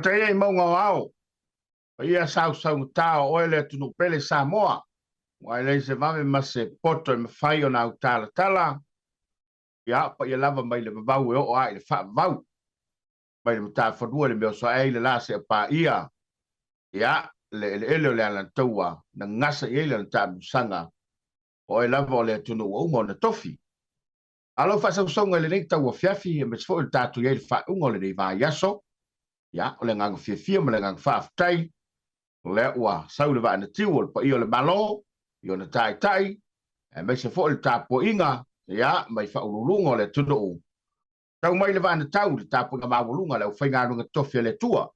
Tagata ia i mauga o ao, paia sausaugata o oe le atunuu pele Samoa, aua e leai se vave ma se poto e mafai ona autalatala, ia paia lava mai le vavau e oo lava i le faavavau, mai le matafanua i le mea o soae ai le la seia paia, ia, le eleele o le Alataua na gasa i ai lana taamilosaga, o oe lava o le atunuu ua uma ona tofi. A o lau faasausauga i lenei tauafiafi, aemaise foi o le tatou i ai i le faaiuga o lenei vaiaso, ia, o le agaga fiafia ma le agaga faafetai, o lea ua sau le vaa na tiu o le paia o le Malo i ona taitai, aemaise foi le tapuaiga, ia, mai faauluuluga o le atunuu, tau mai le vaa na tau i le tapuaiga maualuga a le aufaigaluega totofi a le Atua,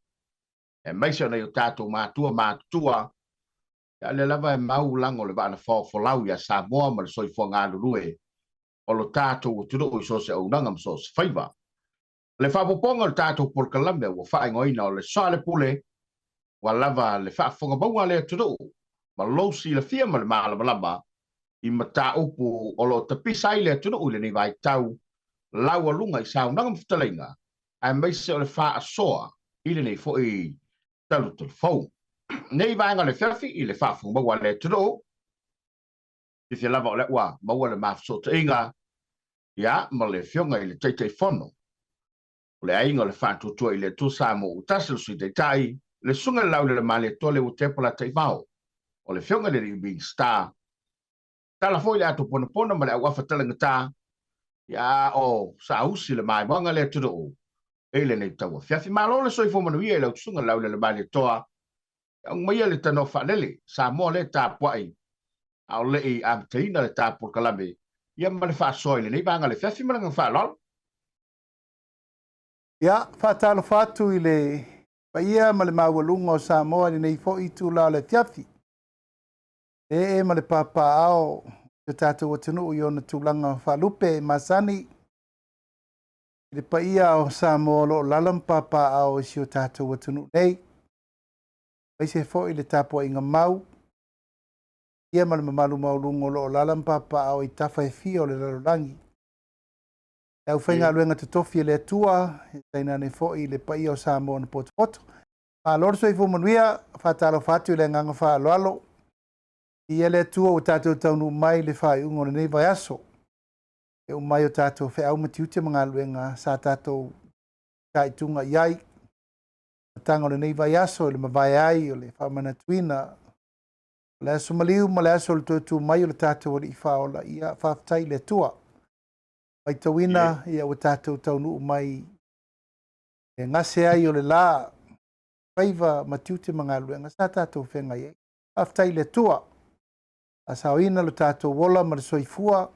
aemaise o nai o tatou matua matutua, ia, o lea lava e mau lago o le vaa na faofolau ia Samoa ma le soifua galulue o lo tatou atunuu i so o se auaunaga ma so o se faiva. O le faaopoopoga o le tatou polokalame ua faaigoaina o le Soalepule, ua lava le faafofoga mauga a le atunuu ma lou silafia ma le malamalama i mataupu o lo o tapisa ai le atunuu i lenei vaitau laualuga i saunoaga ma fetalaiga, aemaise o le faasoa i lenei foi talutalu fou. Nei vaega o le afiafi i le faafofoga maua a le atunuu, Fiafia lava o lea ua maua le ma fesootaiga ia ma le Afioga i le Taitaifono o le Aiga o le Faatuatua i le Atua Samoa ua tasi le Sui Taitai, le Susuga i le Laulele Malietoa Leuatea Polataivao, o le Afioga i le Alii Minisita, tala foi le ato ponapona ma le auafa talagata, ia o saausi le maimoaga a le atunuu i lenei tauafiafi. Malo le soifua manuia i lau Susuga i le Laulele Malietoa, Aumaia le tanoa faalele, Samoa lea e tapuai a o le i amataina le ta polokalame, ia ma le faasoa i lenei vaega o le afiafi ma le agaga faaaloalo. Ia, faatalofa atu i le paia ma le maualuga o Samoa i lenei foi itula o le afiafi. Le ee ma le papaaao o si o tatou atunuu i ona tulaga faalupe masani, i le paia o Samoa o lo o lala ma papaaao i si o tatou atunuu nei. aemaise foi le tapuaiga mau ia ma le mamalu maualuga o lo o alaala ma papaaao i tafa e fia o le lalolagi. Le aufaigaluega totofi a le Atua, e tainane foi le paia o Samoa na potopoto. Malo le soifua manuia, faatalofa atu i le agaga faaaloalo. Viia le Atua ua tatou taunuu mai i le faaiuga o lenei vaiaso. E uma ai o tatou feau ma tiute ma galuega sa tatou taituga i ai. Amataga o lenei vaiaso i le mavae ai o le faamanatuina o le aso maliu ma le aso o le toe tu mai o le tatou Alii Faaola, ia faafetai i le Atua. Matauina ia ua tatou taunuu mai e gase ai o le la faiva ma tiute ma galuega sa tatou feagai ai. Faafetai i le Atua. Faasaoina lo tatou ola ma le soifua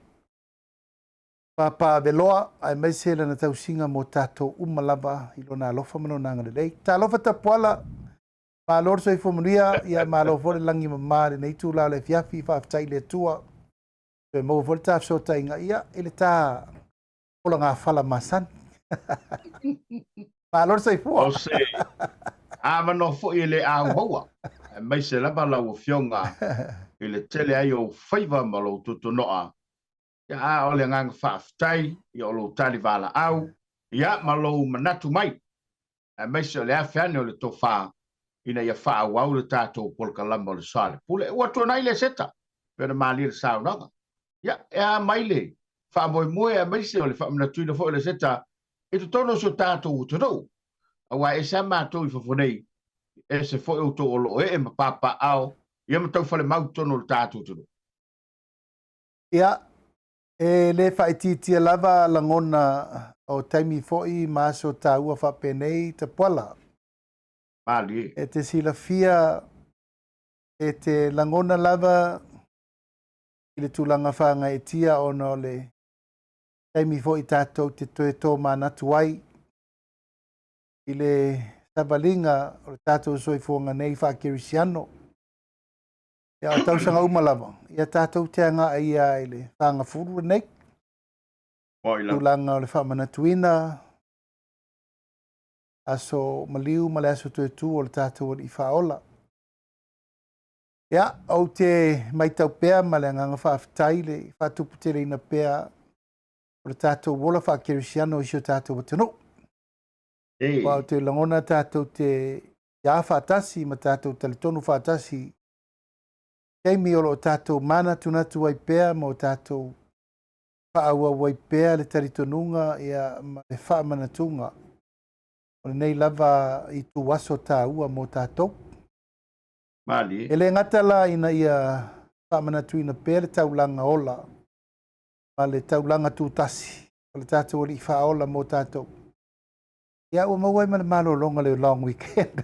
Papaaveloa, aemaise lana tausiga mo tatou uma lava i lona alofa ma lona agalelei. Talofa Tapuala, malo le soifua manuia, ia malo foi le lagi e mama i lenei itula o le afiafi, faafetai i le Atua, toe maua foi le ta fesootaiga, ia, i le ta polagafala masani. Malo le soifua. O se avanoa foi e le auaua, aemaise lava lau Afioga i le tele ai o ou faiva ma lou tutunoa Ia, a o le agaga faafetai ia o lou tali valaau, ia ma lou manatu mai, aemaise o le afe ane o le tofa ina ia faaauau le tatou polokalame o le Soalepule. Ua tuanai le seta, pei ona malie le saunoaga. Ia, e a mai le faamoemoe aemaise o le faamanatuina foi o le seta i totonu o si o tatou atunuu, aua e ese lava matou i fafo nei, ese foi outou o lo o ee ma papaaao, ia ma taufalemau i totonu o le tatou atunuu. Ia, e le faaitiitia lava lagona o taimi foi ma aso taua faapenei Tapuala. Malie. E te silafia, e te lagona lava i le tulaga faagaeetia ona o le taimi foi tatou te toe tōmanatu ai i le savaliga o le tatou soifuaga nei faakerisiano. Ia, o tausaga uma lava, ia tatou te agai ia i le fagafulu lenei. Tulaga o le faamanatuina, aso maliu ma le aso toe tu o le tatou Alii Faaola. Ia, ou te maitau pea ma le agaga faafetai le faatuputeleina pea o le tatou ola faakerisiano i si o tatou atunuu. Aua ou te lagona tatou te iā faatasi ma tatou talitonu faatasi taimi o lo o tatou manatunatu ai pea ma o tatou faaauau ai pea le talitonuga ia, ma le faamanatuga o lenei lava ituaso taua mo tatou. Malie. E le gata la ina ia faamanatuina pea le taulaga ola ma le taulaga tutasi o le tatou Alii Faaola mo tatou, ia ua maua ai ma le malologa le long weekend.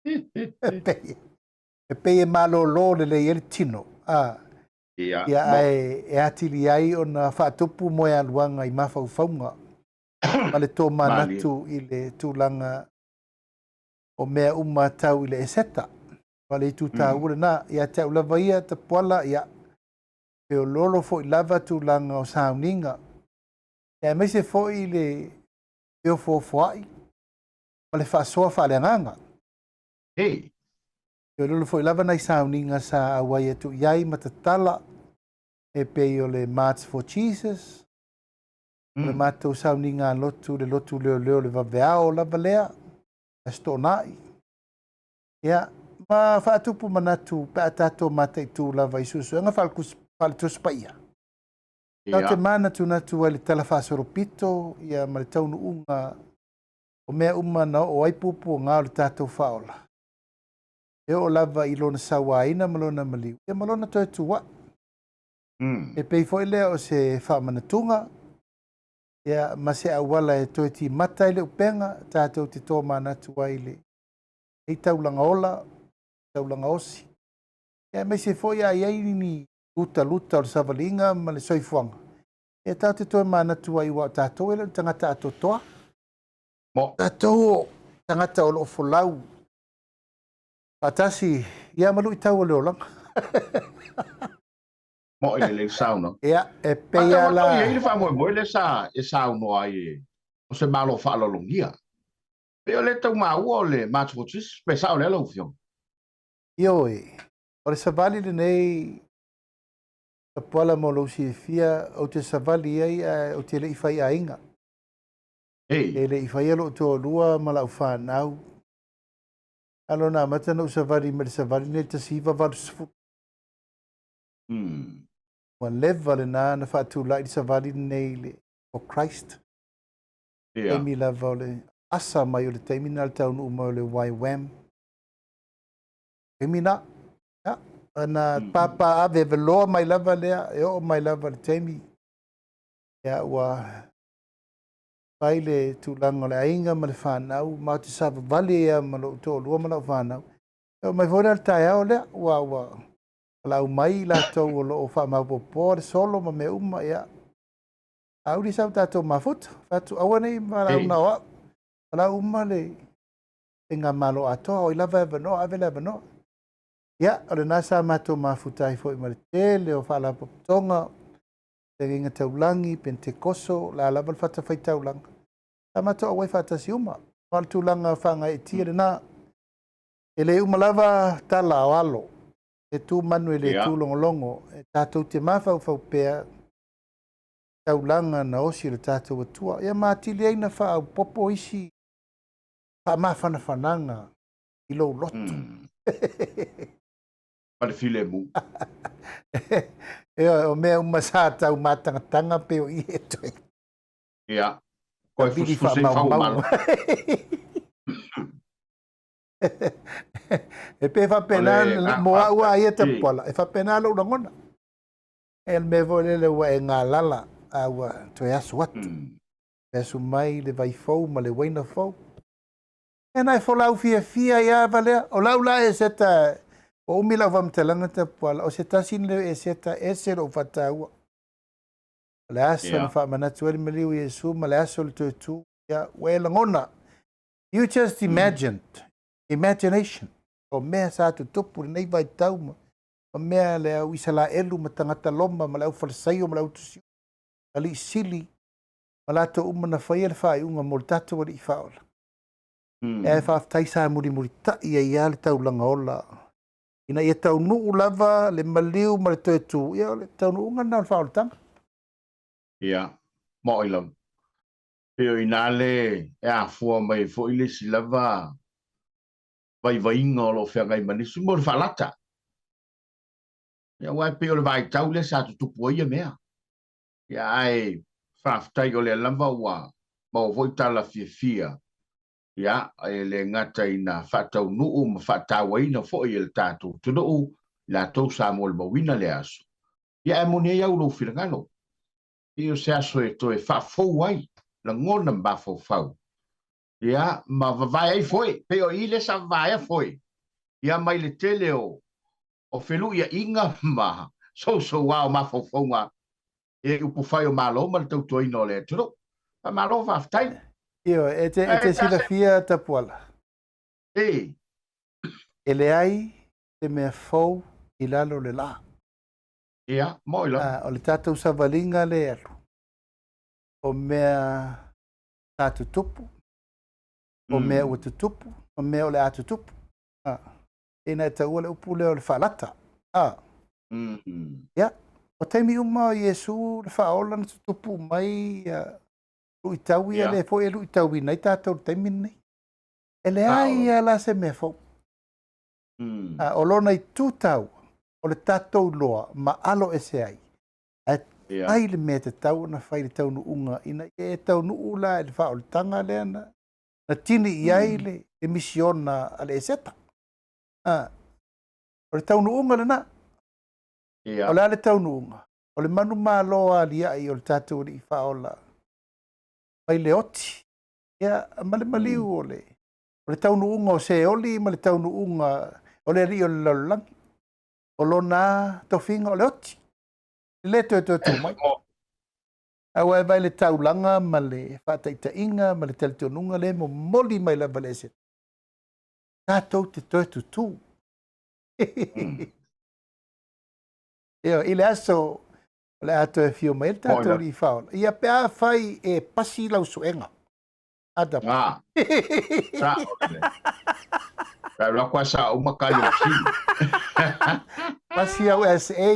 E pei, e pei e malolo lelei ai le tino, a, Ia, ia mo. ae e atili ai ona faatupu moealuaga i mafaufauga ma le Malie. tomanatu i le tulaga o mea uma tau i le Eseta. Ma le itu taua lena. Ia te au lava ia, Tapuala, ia, feoloolo foi lava tulaga o sauniga, ia aemaise foi le feofoofoai ma le faasoa faaleagaga. Hey. Feoloolo foi lava nai sauniga sa auai atu i ai ma tatala, e pei o le March for Jesus, o le matou sauniga lotu, le lotu leoleo le vaveao lava lea, Aso Toonai. Ia, ma faatupu manatu pe a tatou mataitu lava i suesuega faale-Tusi Paia. Tatou te manatunatu ai i le Tala Faasolopito ia ma le taunuuga o mea uma na oo ai puapuaga o le tatou Faaola, e oo lava i lona sauaina ma lona maliu, ia ma lona toe tuuai. E pei foi lea o se faamanatuga ia, ma se auala e toe timata ai le upega, tatou te tomanatu ai i lenei taulaga ola, taulaga osi, ia, aemaise foi a i ai ni lutaluta o le savaliga ma le soifuaga, ia tatou te toe manatu ai, aua o tatou e le o ni tagata atoatoa. Mo. Tatou o tagata o lo o folau faatasi ia ma luitau o le olaga. Mo i le lei saunoa. Ia, e pei Ata lava ua tau i ai la... le faamoemoe lea sa e saunoa ai e, o se Malo faaaloalogia. Pei o lea e tau maua o le March for Jesus, pe sao lea lau Afioga? Ioe, o le savali lenei, Tapuala mo lou silafia, ou te savali ai ae ou te le i fai aiga. Ei. E le i faia lou toalua ma lau fanau. A lona amata na ou savali mai le savali lenei i le 1980. Ua leva lena na faatulai le savali lenei i le for Christ. Ia. Taimi lava o le asa mai o le taimi na le taunuu mai o le YWAM. Taimi na. Ia, na pāpā aveaveloa mai lava lea, e oo mai lava i le taimi. Ia, ua fai le tulaga o le aiga ma le fanau, ma ou te savavali ai lava ma lou toalua ma lau fanau. E oo mai foi la le taeao lea, ua ua valaau mai i latou o lo o faamaopoopoa le solo ma mea uma, ia, auli sau tatou mafuta. Fai atu, aua ne i valaau na o au, valaau uma le faigamalo atoa, o ai lava e avanoa, ave le avanoa. Ia, o lena sa matou mafuta ai foi ma le tele o faalapotopotoga, feagaiga taulagi, Penetekoso, o le a lava le fatafaitaulaga, sa matou auai faatasi uma. Ma o le tulaga faagaeetia lena. E le uma lava tala o alo, e tu manu e le tūlogologo, e tatou te mafaufau pea taulaga na osi e le tatou Atua. Ia ma atili ai na faaopoopo isi faamafanafanaga i lou loto. Ma le filemu. Ioe, o mea uma sa tau matagataga pei o i e toe. Ia. Koe Tavili fusifuse i fau faamaumau. malo. E pei e O faapena le mo au lava ia Ei. Tapuala, e faapena lou lagona. E le mea foi lele ua e galala a ua toe asu atu. Toe asu mai le vai fou ma le uaina fou. Ia na e folau fiafia ai lava lea. O lau la Eseta, ua umi lau faamatalaga Tapuala, o se tasi lenei o Eseta ese lou faataua. O le aso na faamanatu ai le maliu o Iesu ma le aso o le toe tu, ia, ua e lagona. You just imagined, imagination, o mea sa tutupu i lenei vaitau ma ma mea le au Isalaelu ma tagata Loma ma le au Falisaio ma le au Tusi, alii sili ma latou uma na faia le faaiuga mo le tatou Alii Faaola. Ae faafetai sa mulimulitai ai lava le taulaga ola ina ia taunuu lava le maliu ma le toe tu, ia o le taunuuga lena o le faaolataga. Ia, moʻi lava. Pei o inā le e afua mai ai foi le isi lava vaivaiga o lo o feagai ma nisi mo le faalata. Ia, aua e pei o le vaitau lea sa tutupu ai ia mea. Ia, ae faafetai o lea lava ua maua foi tala fiafia, ia, e le gata ina faataunuu ma faatauaina foi e le tatou atunuu i latou sa molimauina lea aso. Ia, ae moni ai au i lou finagalo, pei o se aso e toe faafou ai lagona ma mafaufau, ia, ma vavae ai foi, pei o i lea sa vavaea foi, ia, mai le tele o o feluiaiga ma sousouā o mafaufauga i upufai o Malo ma le tautuaina o le atunuu. Faamalo faafetai. Ioe, e te, e te silafia Tapuala. E. E leai se mea fou i lalo o le lā. Ia, moi lava. O le tatou savaliga lea e alu, o mea sa tutupu, o mea ua tutupu, o mea o le a tutupu. Ina e taua le upu lea o le faalata. A. Ia, o taimi uma o Iesu le faaola na tutupu mai ia luitau ia lea foi e luitauina ai tatou i le taimi lenei. E leai lava la se mea fou. A, o lona itu taua, o le tatou iloa ma alo ese ai, ae fai le mea e tatau ona fai i le taunuuga ina ia e taunuu la i le faaolataga lea na na tini i ai le misiona a le Eseta. A, o le taunuuga lena. O le a le taunuuga? O le manumalo aliaʻi o le tatou Alii Faaola mai le oti, ia, ma le maliu o le, o le taunuuga o Seoli ma le taunuuga o le alii o le lalolagi. O lona tofiga o le oti. E le toe toe tu mai. Aua e vaai le taulaga ma le faataitaiga ma le talitonuga lea e momoli mai lava e le Eseta. Tatou te toe tutū. Ioe, i le aso o le a toe afio mai ai le tatou Alii Faaola. Ia pe afai e pasi lau suega. Adam. Ah, sao lelei. Pe alu atu a sao uma tali o fesili. Pasi au SA.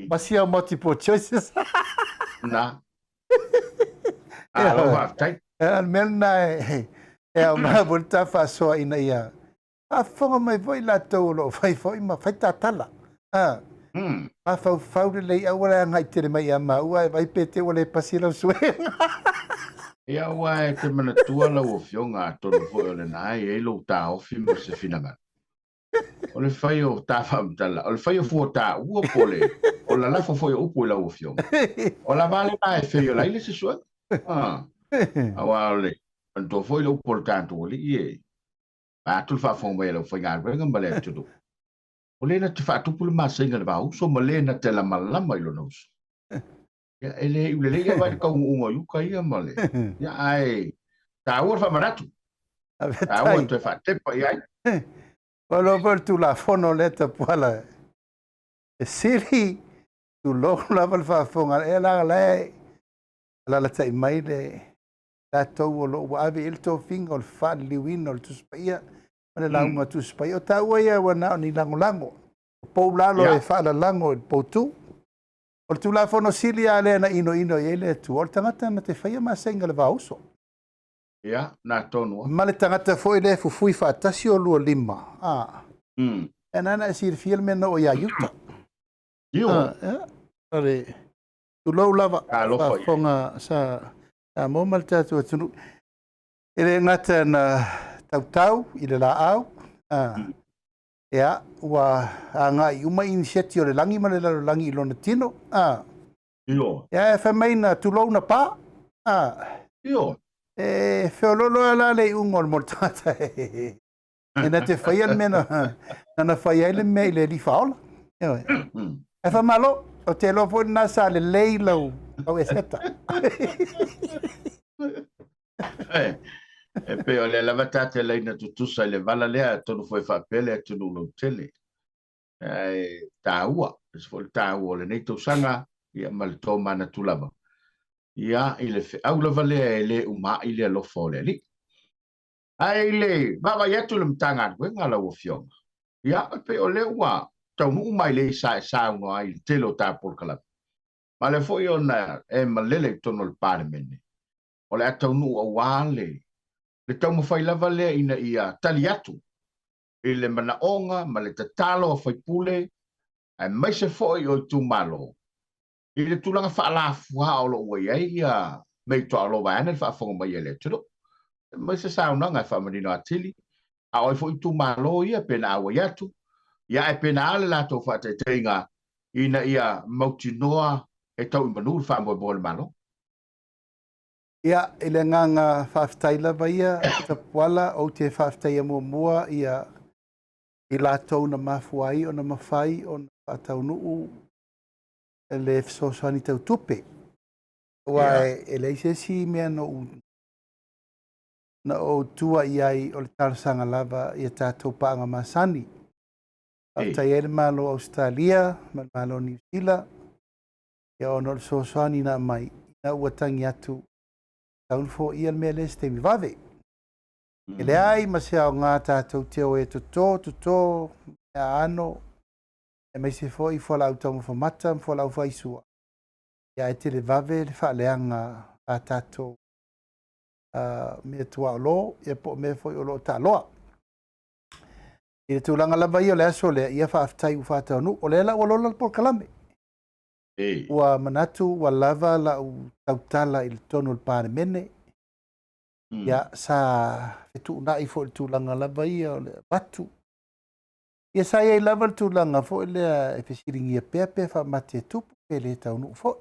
Pasi au multiple choices. Na. Alo faafetai. O le mea lena e aoga foi le ta faasoa ina ia faafofoga mai foi latou o lo o fai foi ma fai tatala. A. Mafaufau lelei aua le agai tele mai ia maua ae vaai pe te ua le pasi lau suega. Ia aua e te manatua lau Afioga atonu foi o lena e i ai lou taofi ma se finagalo. O le fai o ta faamatala, o le fai o fua taua po o le o lalafo foi o upu i lau Afioga. O lava lena e feiola ai le isi suega. Ah. Aua o le manatua foi le upu o le tatou Alii e vae atu le faafofoga mai a le aufaigaluega ma le atunuu. O le na te faatupu le masaiga i le vauso ma le na te lamalama i lona uso. Ia, e le iu lelei ia vaai le taunuuga o uka ia ma le... Ia, ae taua le faamanatu. Taua toe faatepa i ai. Ua iloa foi le Tulafono lea Tapuala e sili, tulou lava le faafofoga, e la la e alalatai mai le tatou o lo o ua ave i ai le tofiga o le faaliliuina o le Tusi Paia ma le lauga Tusi Paia. O taua ia ua na o ni lagolago, o pou lalo e faalalago i le poutu. O le Tulafono sili lava lea na inoino i ai le Atua, o le tagata na te faia masaiga i le vauso. Ia, na tonu lava. Ma le tagata foi lea e fufui faatasi o lua lima, a. E na na e silafia le mea na oo ia Iuta. Io. A, o le tulou lava, faafofoga sa Samoa ma le tatou atunuu. E le gata na tautau i le laau, a, ia, ua agai uma inisieti o le lagi ma le lalolagi i lona tino, a. Io. Ia, e fai mai na tulou na pa, a. Io. E feololo lava la le iuga o le mo le tagata e na te faia le mea na, na fai ai le mea i le Alii Faaola. Ioe. Ae faamalo, ou te iloa foi lena sa lelei lau, lau eseta. E pei o lea lava ta te laina tutusa i le vala lea, atonu foi e faapea le atunuu lautele. Ae taua, ese foi le taua o lenei tausaga, ia ma le tomanatu lava. Ia, i le feau lava lea e le uma ai le alofa o le Alii. Ae i le vaavaai atu i le Matagaluega lau Afioga, ia, e pei o lea ua taunuu mai lei sa e saunoa ai i le tele o ta polokalame, ma lea foi ona e malele i totonu o le Palemene. o le a taunuu aua le le taumafai lava lea ina ia tali atu i le manaoga ma le tatalo a faipule aemaise foi o itumalo i le tulaga faalafua o lo o ua i ai ia mea i toaolo vaeane le faafofoga mai a le atunuu. Mai se saunoaga e faamanino atili, a o ai foi itumalo ia pe na auai atu, ia ae pe na a le latou faataitaiga ina ia mautinoa e tau i manu le faamoemoe o le Malo. Ia, i le agaga faafetai lava ia, Tapuala, ou te faafetaia muamua ia i latou na mafua ai ona mafai ona faataunuu le fesoasoani tau tupe. Aua e leai se isi mea na ou na ou tua i ai o le talosaga lava i a tatou paaga masani. Faafetai ai le Malo o Ausetalia ma le Malo o Niu Sila, ia ona o le fesoasoani na aumai ina ua tagi atu tatau ona foia le mea lea i se taimi vave. E leai ma se aoga tatou te o e toto, toto meaano, aemaise foi fualaau taumafa mata ma fualaau faisua, ia ae televave le faaleaga a tatou mea tuaolo, ia po o mea foi o lo o taaloa. I le tulaga lava ia o le aso lea, ia faafetai ua faataunuu. O lea la ua lola le polokalame. Ua manatu ua lava lau tautala i totonu o le Palemene. Ia, sa fetuunai foi i le tulaga lava ia o le avatu. Ia sa i ai lava le tulaga foi lea e fesiligia pea pe faamate e tupu pe le taunuu foi.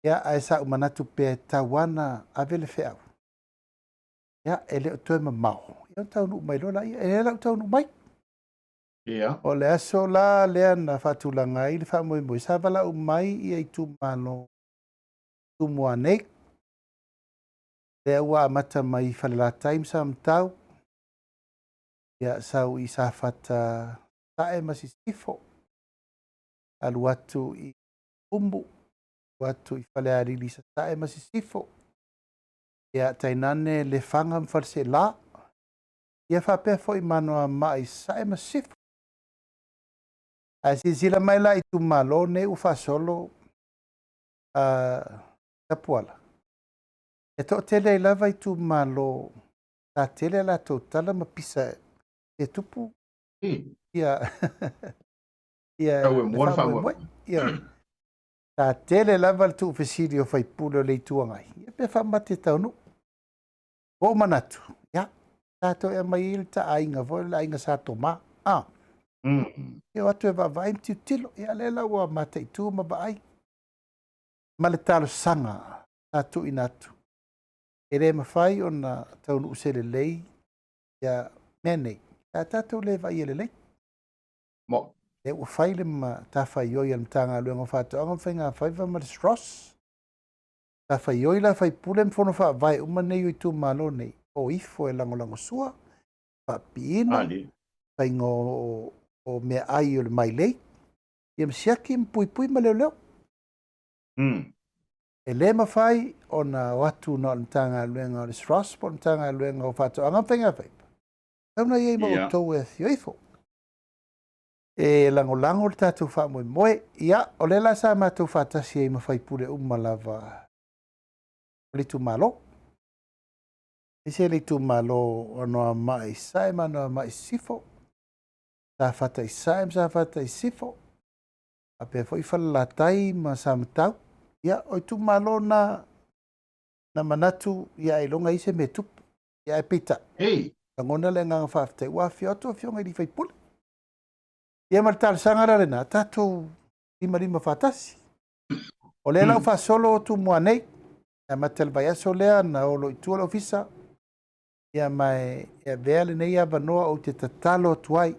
Ia, ae sa ou manatu pea e tatau lava ona ave le feau. Ia, e le o toe mamao, ia ona taunuu mai loa laia. E lea la ua taunuu mai. Ia. O le aso la lea na faatulaga ai le faamoemoe, sa valaau mai ia itumalo Tumua nei, lea ua amata mai i Falelatai ma Samatau, ia sau i Safata Sasae ma Sisifo, alu atu i Umu, alu atu i Falealili Sasae ma Sisifo, ia tainane Lefaga ma Faleseela, ia faapea foi ma Anoamaa i Sasae ma Sisifo. Ae silasila mai la i itumalo nei ua faasolo Tapuala, e toatele ai lava itumalo sa tele a latou tala ma pisa e tupu ia ia Tau e mua le faamoemoe. Ia, sa tele lava le tuufesili o faipule o le Itu Agai, ia pe faamate taunuu. Ua ou manatu, ia, tatou e aumai ai le taaiga foi le aiga Sa Tomã. Ah. E o atu e vaavaai ma tilotilo. Ia, lea la ua mataitu ma vaai. Ma le talosaga sa tuuina atu, e le mafai ona taunuu se lelei ia mea nei, pe a tatou le vaaia lelei. Mo. Lea ua fai le matafaioi a le Matagaluega o Faatoaga ma Faigafaiva ma le SROS. Matafaioi la faipule ma fono faavae uma nei o itumalo nei, o ifo e lagolagosua, faapipiina, faiga o meaai o le mailei, ia ma siaki ma puipui ma leoleo. E le mafai ona o atu na o le Matagaluega o le SROS po o le Matagaluega o Faatoaga ma Faigafaiva. Tatau ona i ai ma outou e afio ifo. E lagolago le tatou faamoemoe. Ia, o lea la sa matou faatasi ai ma faipule uma lava o le itumalo. Aemaise le itumalo o Anoamaa i Sasae ma Anoamaa i Sisifo, Safata i Sasae ma Safata i Sisifo, faapea foi Falelatai ma Samatau. Ia, o itumalo na na manatu ia ailoga i ai se mea e tupu. Ia ae peitai, lagona le agaga faafetai ua afifio atu afioga i sui usufono. Ia ma le talosaga la lena, tatou limalima faatasi. O lea la ua faasolo Tumua nei, e amata i le vaiaso lea na olo i tua le ofisa, ia ma e avea lenei avanoa ou te tatalo atu ai.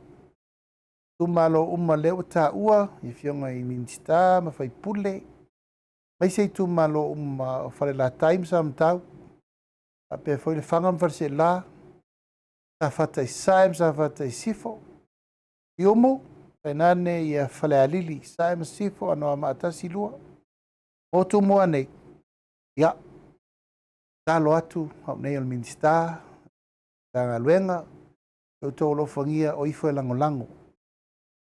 Itumalo uma lea ua taua, i afioga i Minisita ma faipule, aemaise itumalo uma o Falelatai ma Samatau, faapea foi Lefaga ma Faleseela, Safata i Sasae ma Safata i Sisifo, Siumu, tainane ia Falealili, Sasae ma Sisifo, Anoamaa 1, 2, mo Tumua nei, ia, tatalo atu au nei o le Minisita, Matagaluega, ia outou alofagia o ifo e lagolago.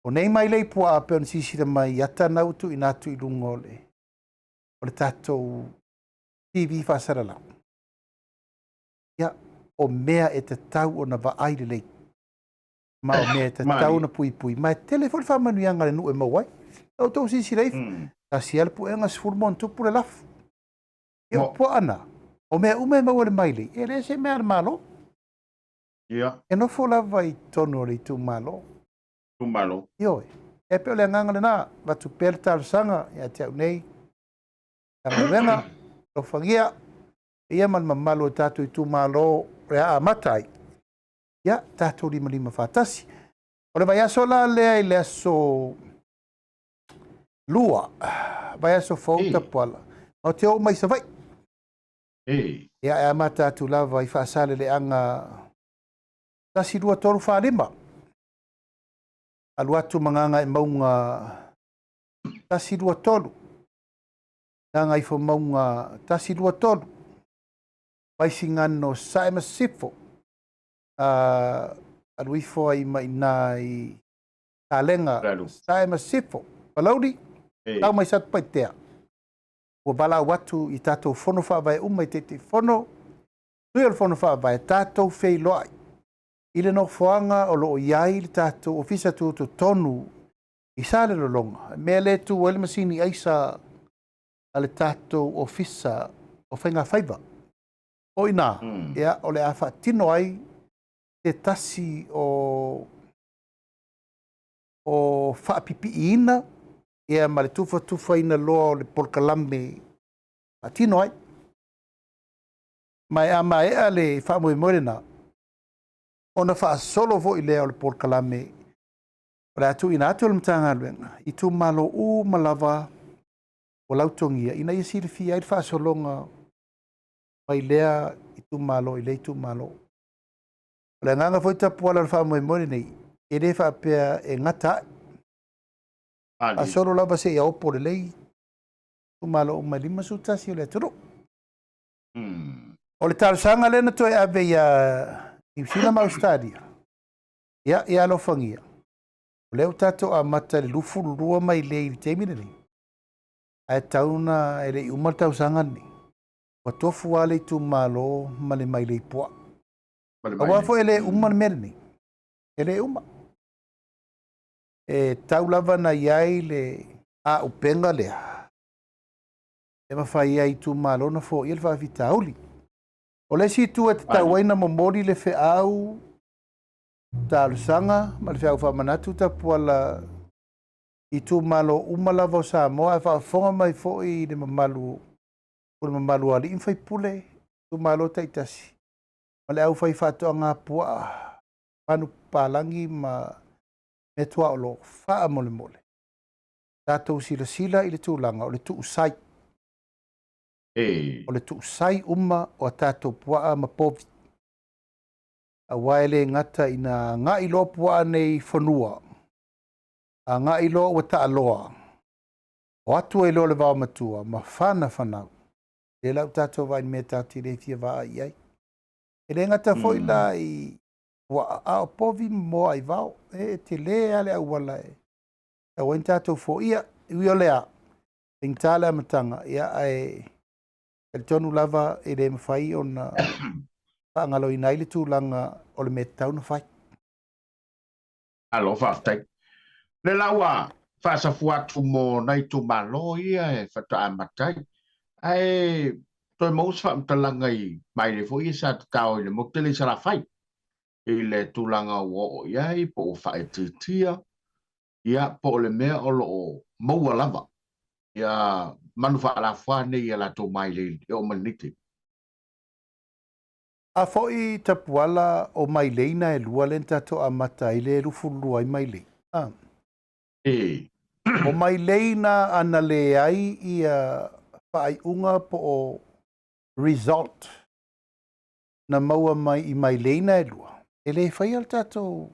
O nei mailei puaa pei ona silasila mai i ata na ua tuuina atu i luga o le o le tatou TV faasalalau. Ia, o mea e tatau ona vaai lelei, ma o mea e tatau ona puipui, ma e tele foi le faamanuiaga a le nuu e maua ai. Sa outou silasila ifo, tasi lava le puega, 10 ma ona tupu le lafo. Ia, o puaa na, o mea uma e maua i le mailei, e le se mea a le Malo. Ia. E nofo lava i totonu o le itumalo. Itumalo. Ioe. E pei o le agaga lena, avatu pea le talosaga ia te au nei, Matagaluega, alofagia, ia ma le mamalu o tatou itumalo o le a amata ai, ia tatou limalima faatasi. O le vaiaso la lea i le aso Lua, vaiaso fou Tapuala, matou te oo mai i Savaii. Ia, e amata atu lava i Faasaleleaga 1, 2, 3, 4, 5. Alu atu ma Gagaemauga 1, 2, 3. Gagaifomauga 1, 2, 3. Vaisigano, Sae ma Sisifo. Alu ifo ai ma i ina i Salega, Sae ma Sisifo. Palauli, tau mai Satupaitea. Ua valaau atu i tatou fono faavae uma i Taitaifono, Sui o le Fono Faavae, tatou feiloai i le nofoaga o lo o i ai le tatou Ofisa Tutotonu i Salelologa, le mea lea e tu ai le masini aisa a le tatou Ofisa o Faigafaiva. O i ina, ia, o le a faatino ai se tasi o o faapipiiina ia ma le tufatufaina loa o le polokalame faatino ai. Ma e a maea le faamoemoe lena, ona faasolo foi lea o le polokalame o le a tuuina atu e le Matagaluega i itumalo uma lava ua lautogia ina ia silafia ai le faasologa mai lea itumalo i lea itumalo. O le agaga foi tapuala o le faamoemoe lenei, e le faapea e gata ai. Faasolo lava seia opo lelei itumalo uma e 51 o le atunuu. O le talosaga lea na toe ave ia Niu Sila ma Ausetalia, ia, ia alofagia, o lea ua tatou amata i le 22 mailei i le taimi lenei, ae tatau ona e le i uma le tausaga lenei, ua tofu lava le itumalo ma le mailei puaa. Aua foi e le uma le mea lenei, e le uma. E tatau lava ona i ai le auupega lea e mafai ai itumalo ona foia le faafitauli. O le isi itu e tatau ai ona momoli le feau talosaga ma le feau faamanatu tapuala i itumalo uma lava o Samoa ae faafofoga mai foi i le mamalu o le mamalu o alii ma faipule, itumalo taitasi ma le aufaifaatoaga puaa, manupapalagi ma meatuaolo, faamolemole tatou silasila i le tulaga o le tuusai. O le tuusai uma o a tatou puaa ma povi. Aua e le gata ina agai loa puaa nei i fanua, agai loa ua taaloa, o atu ai loa le vaomatua ma fanafanau. Lea la ua tatou vaai i le mea tatou te le fia vaai i ai. E le gata foi la i puaa, a o povi ma moa i vao. E tele lava le auala e tatau ai ona tatou foia. E ui o lea, faigata le amataga, ia, ae talitonu lava e le mafai ona faagaloina ai le tulaga o le mea e tatau ona fai. Malo faafetai. O lea la ua faasafua atu mo nai itumalo ia e faatoa amata ai. Ae toe maua se faamatalaga i mailei foi ia sa tatao i le motu tele i Salafai i le tulaga ua oo i ai po ua faaitiitia ia po o le mea o lo o maua lava ia manu faalafua nei i a latou mailei e oo mai lenei taimi. A foi tapuala o mailei na e lua lea na tatou amata ai le 22 ai mailei. A. E. O mailei na ana leai ia faaiuga po o result na maua mai i mailei na e lua, e le faia le tatou,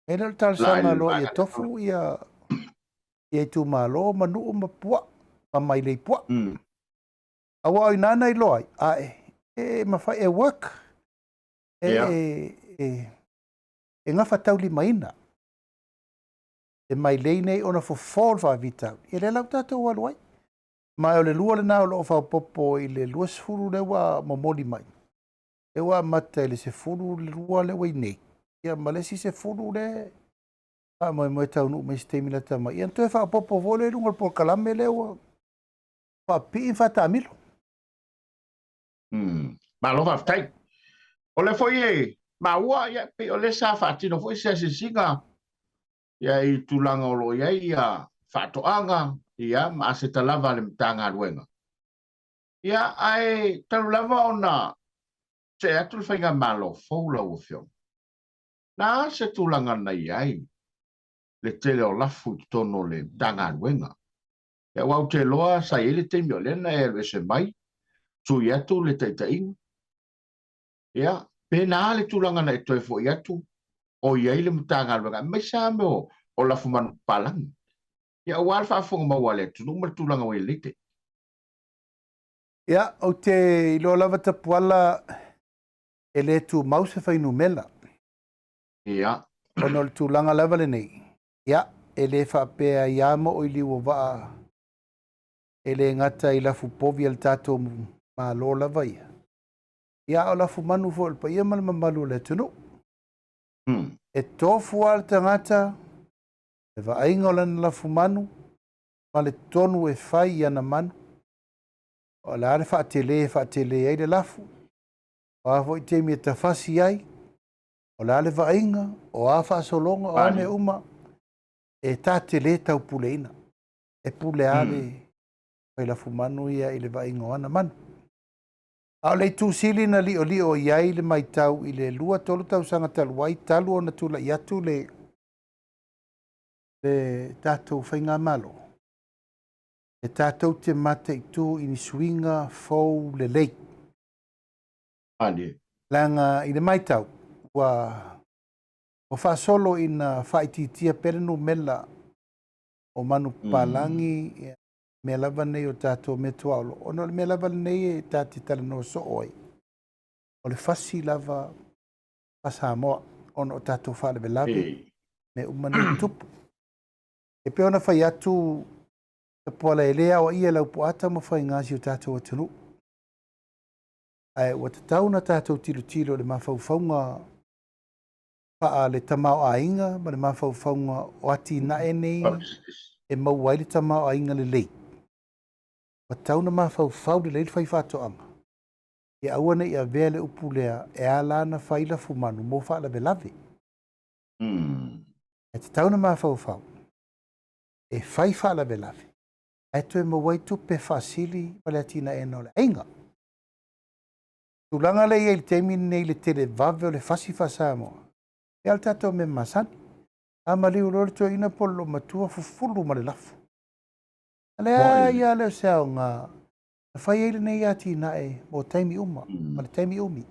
e le o le talosaga loa ia tofu ia ia itumalo ma nuu ma puaa ma mailei puaa. Aua o i ina na iloa ai, ae e mafai e work, e, e, e, e gafataulimaina le mailei nei ona fofo le faafitauli. Ia lea la ua tatou alu ai. Ma o le lua lena o lo o faaopoopo i le 20 lea ua momoli mai. Lea ua amata i le 12 lea ua i nei, ia ma le isi 10 lea faamoemoe taunuu mai se taimi lata mai. Ia ona toe faaopoopo foi lea i luga o le polokalame lea ua faapipii ma faataamilo. Malo faafetai. O lea foi e maua, ia, pei o lea sa faatino foi se asiasiga ia, i tulaga o lo o i ai ia, faatoaga ia, ma aseta lava a le Matagaluega. Ia, ae talu lava ona see atu le Faigamalo fou lau Afioga, na a se tulaga na i ai le tele o lafu i totonu o le Matagaluega? Ia, aua ou te iloa sa i ai le taimi o lea na e alu ese mai, sui atu le taitaiga. Ia, pe na a le tulaga na e toe foi atu o i ai le Matagaluega, aemaise lava mea o lafu manupapalagi. Ia, aua le faafofoga maua a le atunuu ma le tulaga ua i ai i lenei taimi. Ia, ou te iloa lava Tapuala e le tumau se fuainumera. Ona o le tulaga lava lenei, ia, e le faapea ai lava mo i liu o vaa e le gata i lafu povi a le tatou Malo lava ia. Ia, a o lafu manu foi o le paia ma le mamalu o le atunuu. E tofu lava le tagata, le vaaiga o lana lafu manu, ma le tonu e fai i ana manu, o le a le faatele e faatele ai le lafu, o a foi taimi e tafasi ai, o le a le vaaiga, o a faasologa, o a mea uma, e ta te le taupuleina. E pule lava le fai lafu manu ia i le vaaiga o ana manu. A o le itu sili na liolio i ai le matau i le 2-3 tausaga talu ai, talu ona tulai atu le le tatou faigamalo, e tatou te mataitu i ni suiga fou lelei. Malie. Leaga i le matau, ua ua faasolo ina faaitiitia pea le numela o manupapalagi, mm. mea lava nei o tatou meatuaolo, ona o le mea lava lenei e ta te talanoa soo ai, o le fasi lava a Samoa ona o tatou faalavelave, mea uma nei tupu. E pei ona fai atu Tapuala e le aoaia e Laupua taumafaiga a si o tatou atunuu. Ae ua tatau ona tatou tilotilo i le mafaufauga faa le tamaoaiga ma le mafaufauga o atinae nei e maua ai le tamaoaiga lelei. Ua tatau ona mafaufau lelei le faifaatoaga ia aua ne i avea le upu lea e ala ona fai lafumanu mo faalavelave. E tatau ona mafaufau e fai faalavelave ae toe maua ai tupe faasili ma le atinaeina o le aiga. Tulaga lea e i ai i le taimi lenei i le televave o le fasi faa-Samoa, ia o le tatou mea masani. A maliu loa le toeaina po o le loomatua, fufulu ma le lafu. A leai lava lea o se aoga na fai ai lenei atinae mo taimi uma ma le taimi umi.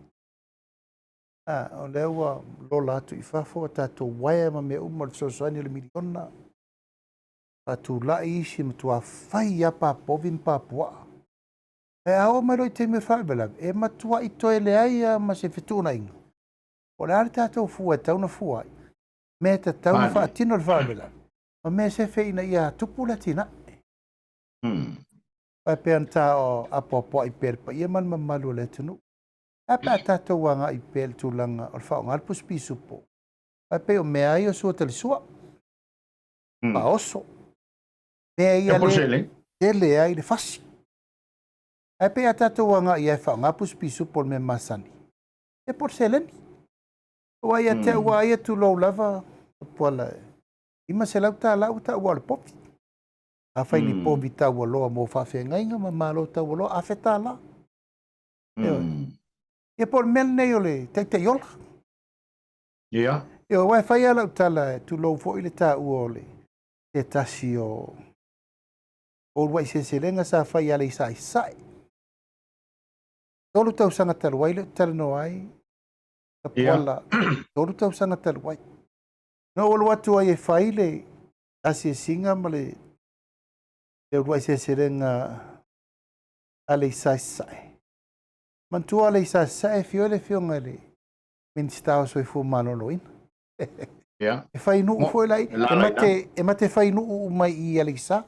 A, o lea ua lola atu i fafo a tatou uaea ma mea uma o le fesoasoani o le miliona, faatulai isi e matua fai lava papovi ma papuaa. Ae a oo mai loa i taimi o le faalavelave, e matuai toe leai lava ma se fetuunaiga. O le a le tatou fua e tatau ona fua ai? Mea e tatau ona faatino le faalavelave, ma mea e sefe ina ia tupu le atinae. Aua e pei ona ta apoapoai pea i le paia ma le mamalu o le atunuu. Ae a pe a tatou agai pea i le tulaga o le faaaoga le pusi pisupo? Aua e pei o mea lava ia o sua talisua, faaoso, mea ia lea tele ai le fasi. Ae pei a tatou agai ai e faaaoga pusi pisupo o le mea masani, ia po o le seleni. Aua ia te au lava ia tulou lava, Puala, $500 ua taua o le povi. Afai ni povi taualoa mo faafeagaiga ma malo taualoa, $1,000. Ia po o le mea lenei o le taitaiola. Ia, aua e fai lava lau tala, tulou foi le taua o le se tasi o uluai seleselega sa fai i Aleisa i Sasae. 3 tausaga talu ai lea ou te talanoa ai, Tapuala, 3 tausaga talu ai. Na ou alu atu ai e fai le asiasiga ma le uluai seleselega Aleisa i Sasae. Manatua Aleisa i Sasae e afio ai le afioga i le Minisita o Soifua Maloloina. E fai nuu foi la, e mate, e mate fai nuu uma i Aleisa.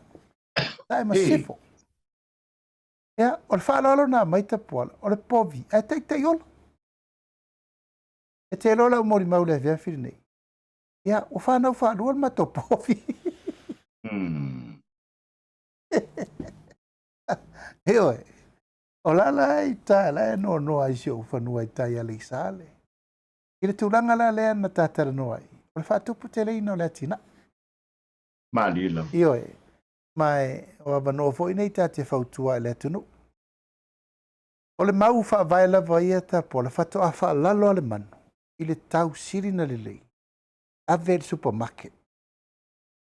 Sae ma Sisifo. Ia, o le faaaloalo na aumai Tapuala, o le povi, ae taitai ola. E te iloa lau molimau i le afiafi lenei, ia, ua fanau faalua le matou povi. Mm. Ioe, o la la i uta la e noanoa ai si ou fanua i tai Aleisa le. I le tulaga la lea na ta talanoa ai, o le faatuputeleina o le atinae. Malie lava. Ioe, ma e, o avanoa foi nei ta te fautua i le atunuu. O le mau faavae lava ia Tapuala, faatoa faalalo a le manu i le tau sili na lelei, ave i le supermarket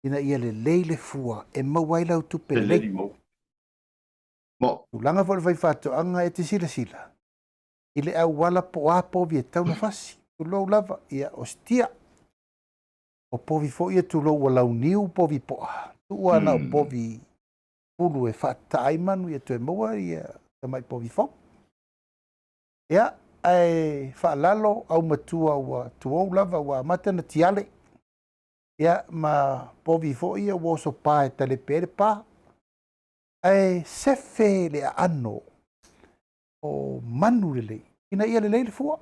ina ia lelei le fua e maua ai lau tupe lelei. Mo. Tulaga foi o le faifaatoaga e te silasila i le auala po o a povi e tatau ona fasi, tulou lava, ia o sitia. O povi foi ia tulou ua launiu povi poa, tuu lava na o povi pulu e faatataa ai manu ia toe maua ia tamai povi fou. Ia, ae faalalo aumatua ua tuou lava ua amata ona tiale, ia ma povi foi ia ua oso pa e talepe ai le pa. Ae sefe le aano o manu lelei ina ia lelei le fua.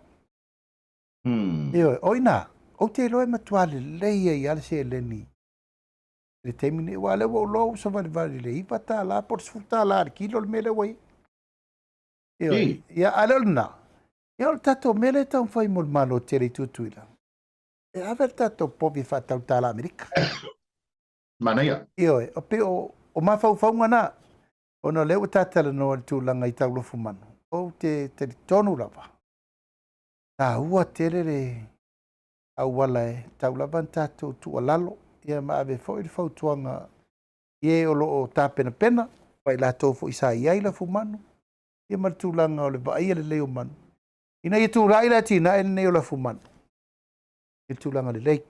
Ioe, o i ina, ou te iloa e matua lelei ai lava le seleni i le taimi lenei, aua o lea ua ou iloa ua savalivali i le $9 po o le $10 i le kilo le mea lea ua i ai. Ioe, ia, a le o lena, ia o le tatou mea lea e taumafai mo le Malo tele i Tutuila, e ave le tatou povi e faatau i le tala Amerika. Manaia. Ioe, o pei o, o mafaufauga na, ona o lea ua ta talanoa i le tulaga i taulofu manu, ou te talitonu lava, taua tele le auala e tau lava ona tatou tuualalo, ia ma ave foi le fautuaga i e o lo o tapenapena, ma i latou foi sa i ai lafumanu, ia ma le tulaga o le vaaia lelei o manu, ina ia tulai le atinae lenei o lafumanu i le tulaga lelei.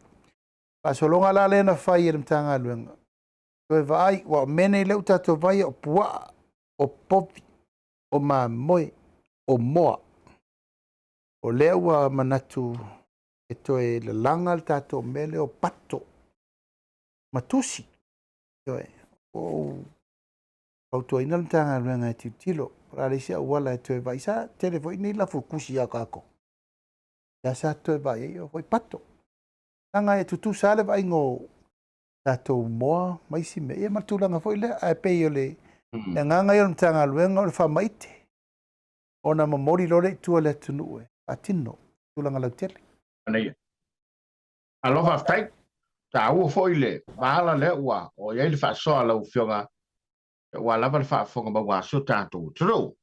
Faasologa la lea na fai e le Matagaluega, toe vaai, aua o mea nei lea ua tatou vaai o puaa, o povi, o mamoe, o moa. O lea ua manatu e toe lalaga le tatou mea lea o pato ma tusi. Ioe, ua ou fautuaina le Matagaluega e tilotilo, po o le a le isi auala e toe vaai. Sa tele foi nei lafu tusi a tatou. Lea sa toe vaai ai, o foi pato. Leaga e tutusa lava le vaaiga o tatou moa ma isi mea, ia ma le tulaga foi lea. Ae pei o le agaga ia o le Matagaluega o le faamaite, ona momoli loa lea i tua i le atunuu e faatino tulaga lautele. Manaia. Malo faafetai. Taua foi le vala lea ua oo i ai le faasoa a lau Afioga, aua lava le faafofoga maua a si o tatou atunuu.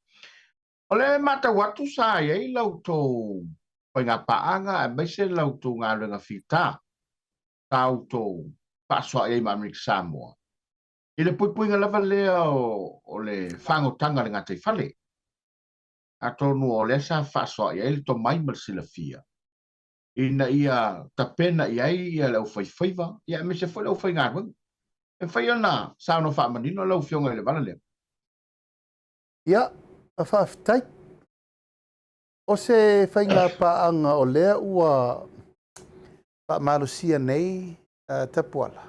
O le matau atu sa i ai la outou faigapaaga aemaise la outou galuega fita sa outou faasoa i ai ma Amerika Samoa i le puipuiga lava lea o le fagotaga o le gataifale. Atonu o lea sa faasoa i ai le tomai ma le silafia ina ia tapena i ai le aufaifaiva aemaise foi le aufaigaluega. E mafai ona saunoa faamanino lau Afioga i le vala lea? Ia, faafetai. O se faigapaaga o lea ua faamalosia nei Tapuala,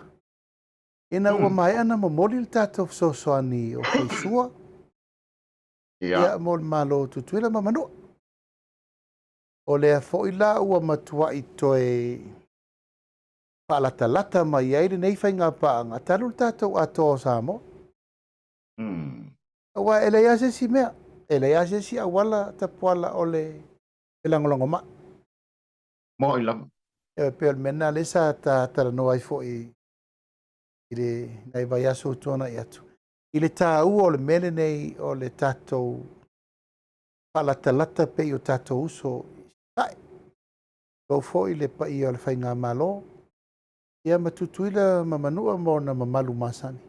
ina ua maea ona momoli le tatou fesoasoani o faisua ia, mo le Malo o Tutuila ma Manua. O lea foi la ua matuai toe faalatalata mai ai lenei faigapaaga talu le tatou atoa o Samoa. Aua e leai lava se isi mea, e leai lava se isi auala Tapuala o le felagolagomai. Moi lava. E pei o le mea lena lea sa ta talanoa ai foi i le nai vaiaso ua tuanai atu, i le taua o le mea lenei o le tatou faalatalata pei o tatou uso i Sasae. Tulou foi le paia o le Faigamalo, ia ma Tutuila ma Manua ma ona mamalu masani.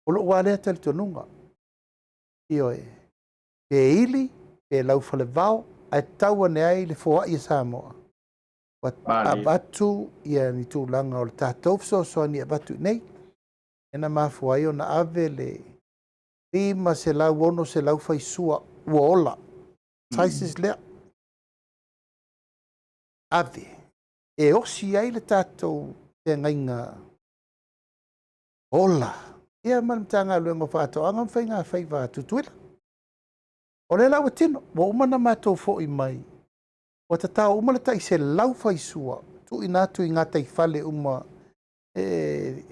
O lou lava lea talitonuga, ioe, pe ili, pe laufalevao, ae tau ane ai le foai a Samoa, ua avatu ia ni tulaga o le tatou fesoasoani e avatu i nei. E na mafua ai ona ave le 500, 600 faisua ua ola, sizes lea, ave, e osi ai le tatou feagaiga ola, ia ma le Matagaluega o Faatoaga ma Faiga Faiva a Tutuila. O lea la ua tino, ua uma ona matou foi mai. Ua tatao uma le tai 100 faisua tuuina atu i gataifale uma e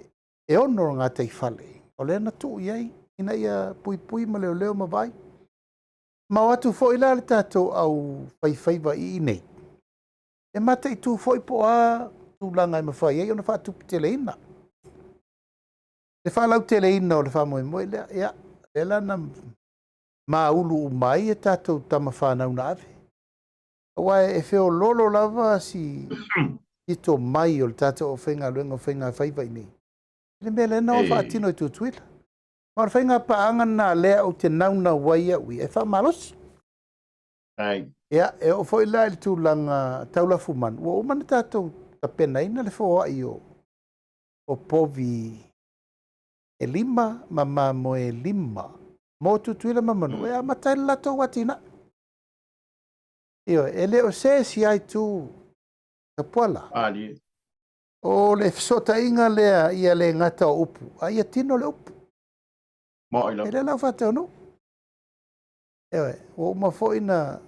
6 gataifale o lea na tuu i ai ina ia puipui ma leoleo ma vaai. Ma o atu foi la le tatou au faifaiva i inei e mataitu foi po o a tulaga e mafai ai ona faatuputeleina le faalauteleina o le faamoemoe lea. Ia, lea la na maulu uma ai e tatou tama fanau na ave. Aua e feoloolo lava si pito mai o le tatou aufaigaluega o faigafaiva i inei i le mea lea na o faatino i Tutuila. Ma o le faiga paaga lena lea ou te naunau ai au ia e faamalosi. Ia, e oo foi la i le tulaga tau lafumanu, ua uma ona tatou tapenaina le foai o povi e 5 ma mamoe e 5 mo Tutuila ma Manua e amata ai le latou atinae. Ioe, e le o se isi ai tu Tapuala. O le fesootaiga lea ia le gata o upu, a ia tino le upu. E le lau faataunuu. Ioe, ua uma foi na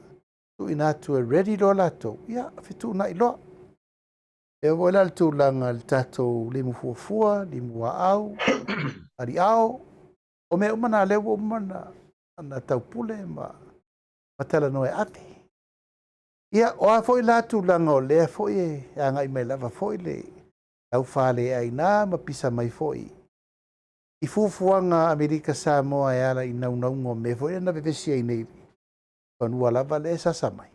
tuuina atu e ready loa latou, ia fetuunai loa. E oo foi la i le tulaga i le tatou limu fuafua, limu aau, aliao, o mea uma na lea ua uma na taupule ma talanoa e ave. Ia, o a foi la tulaga o lea foi e agai mai lava foi le laufaleaina ma pisa mai foi i fuafuaga a Amerika Samoa e ala i naunauga o mea foi lea na vevesi ai nei fanua lava lea e sasa mai.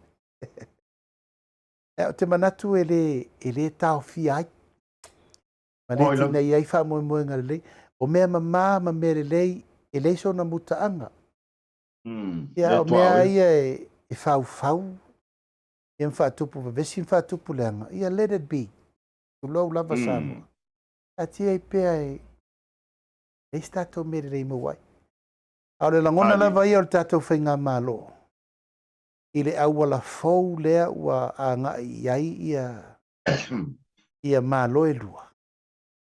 Ou te manatu e le taofia ai ma le tinei ai faamoemoega lelei. O mea mama ma mea lelei e leai sona mutaaga. Ia, o mea ia e faufau, ia ma faatupu vevesi ma faatupu leaga, ia let it be. Tulou lava Samoa. Taatia ai pea e leai se tatou mea lelei maua ai. A o le lagona lava ia o le tatou faigamalo i le auala fou lea ua agai i ai ia Malo e lua,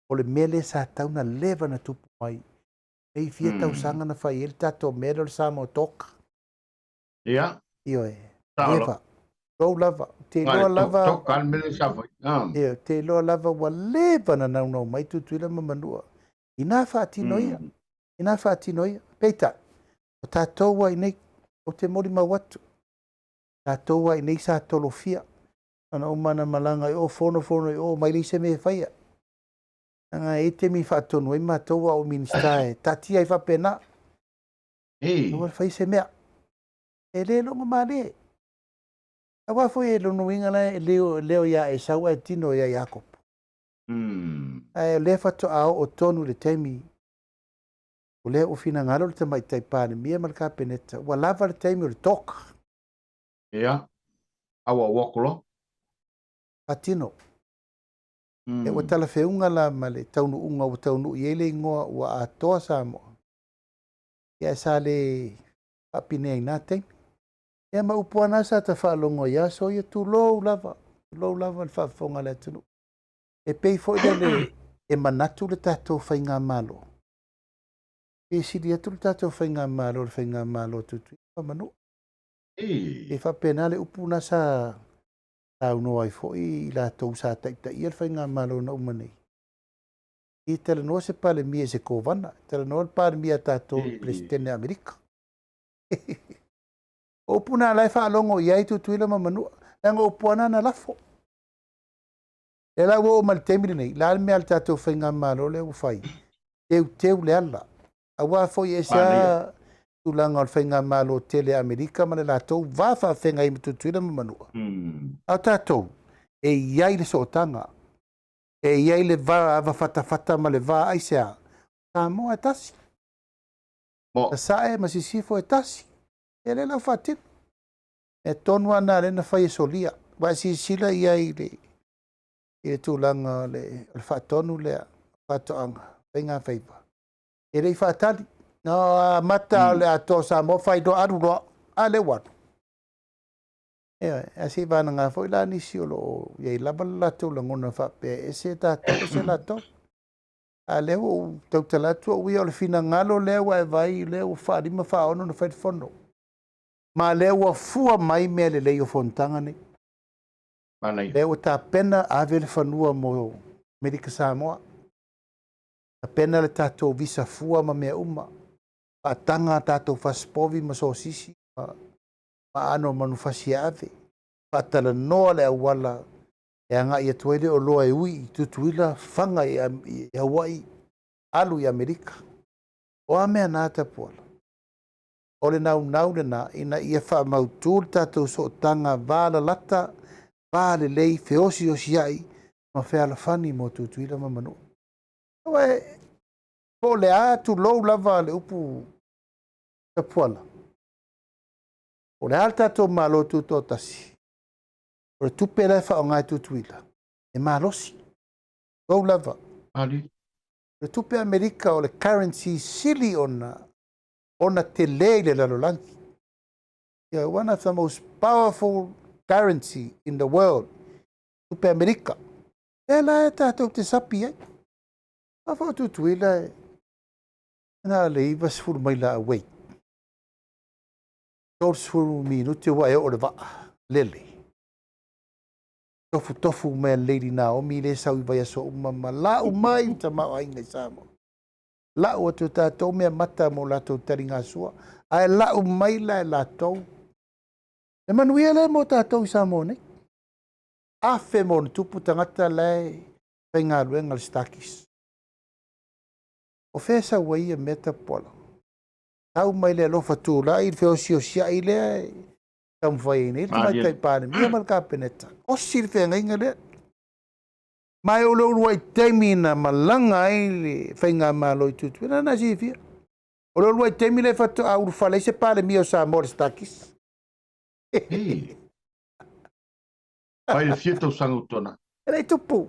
o le mea lea sa tau na leva na tupu mai nei fia tausaga na fai ai le tatou mea lea o le Samoa Talk. Ia. Ioe. Leva. Lou lava. Te iloa lava. Toka le mea sa fai. Ia, te iloa lava ua leva na naunau mai Tutuila ma Manua. Ina faatino ia. Ina faatino ia. Peitai, o tatou ai nei, ou te molimau atu, tatou ai nei sa tolofia. Ana uma na malaga i o, fono fono i o, mai leai se mea e faia. Leaga e i ai taimi e faatonu ai matou a o Minisita e taatia ai faapena. Aua le fai se mea. E le logo malie. Aua foi e lona uiga la e leo ia Esau ae tino ia Iakopo. Ae o lea faatoa oo tonu i le taimi o lea ua finagalo le Tamaitai Palemia ma le Kapeneta, ua lava le taimi o le talk. Ia, aua ua oko loa. Faatino. E ua talafeuga la ma le taunuuga ua taunuu i ai le igoa ua atoa Samoa. Ia sa le faapinea i na taimi. Ia ma upu lava na sa ta faalogo ai aso ia, tulou lava, tulou lava le faafofoga a le atunuu. E pei foi lele e manatu le tatou faigamalo, pe sili atu le tatou faigamalo i le faigamalo a Tutuila ma Manua. E faapena le upu na sa saunoa ai foi i latou sa taitaia le faigamalo na uma nei. I talanoa se Palemia i se Kovana, talanoa le Palemia a tatou i le Peresetene a Amerika. O upu na la e faalogo i ai Tutuila ma Manua, leaga o upu lava na lafo. E la ua oo mai le taimi lenei, la le mea a le tatou faigamalo lea ua fai, teuteu le ala. Aua foi e ese lava tulaga o le faigamalo tele a Amerika ma le latou va faafeagai ma Tutuila ma Manua. A o tatou, e i ai le sootaga, e i ai le va avafatafata ma le va aisea, Samoa e tasi. Sasae ma Sisifo e tasi. E le lau faatino. E tonu lava na lea na fai e solia. Ua e silasila i ai i le tulaga o le faatonu lea, faatoaga, faiga faiva. E le i faatali. Na amata o le atoa o Samoa fai loa, alu loa, a lea ua alu. Ae se i vanaga foi la nisi o lo o i ai lava le latou lagona faapea e ese tatou, ese latou. A lea ua ou tautala atu au ia o le finagalo lea ua e vaai lea ua faalima faaono na fai le fono. Ma lea ua fua mai mea lelei o fonotaga nei. Manaia. Lea ua tapena ave le fanua mo Amerika Samoa. Tapena le tatou visa fua ma mea uma. Faataga a tatou fasipovi ma sosisi ma, ma aano o manufasi e ave. Faatalanoa le auala e agai atu ai le oloa e ui i Tutuila, faga i, i Hawaii, alu i Amerika. O a mea na Tapuala? O le naunau lena ina ia faamautu le tatou sootaga va lalata, va lelei, feosiosiai ma fealofani mo Tutuila ma Manua. Aua e, po o le a, tulou lava le upu Tapuala, po o le a le tatou Malo Tutoatasi, o le tupe la e faaaoga e Tutuila, e malosi. Tulou lava. Ali. O le tupe Amerika o le currency sili ona ona tele i le lalolagi. Yeah, one of the most powerful currency in the world, tupe Amerika. Lea la e tatou te sapi ai. A fo Tutuila e na le 90 maila away. 30 minute ua e oo le vaa lele. Tofutofu mai a Lady Naomi le sau i vaiaso uma ma lau mai le tamaoaiga i Samoa. Lau atu e tatou mea mata mo latou taligasua, ae lau mai la e latou le manuia lea mo tatou i Samoa nei. Afe ma ona tupu tagata la e faigaluega le Stakis. O fea e sau ai ia mea Tapuala? Sau mai le alofa tulai, le feosiosiai lea e taumafai ai nei le Tamaitai Palemia ma le Kapeneta. Osi le feagaiga lea. Ma e o le uluai taimi na malaga ai le faigamalo i Tutuila, na silafia. O le uluai taimi lea faatoa ulufale ai se Palemia o Samoa le Stakis. Ei. Mai le fia tausaga ua tuanai. E le i tupu.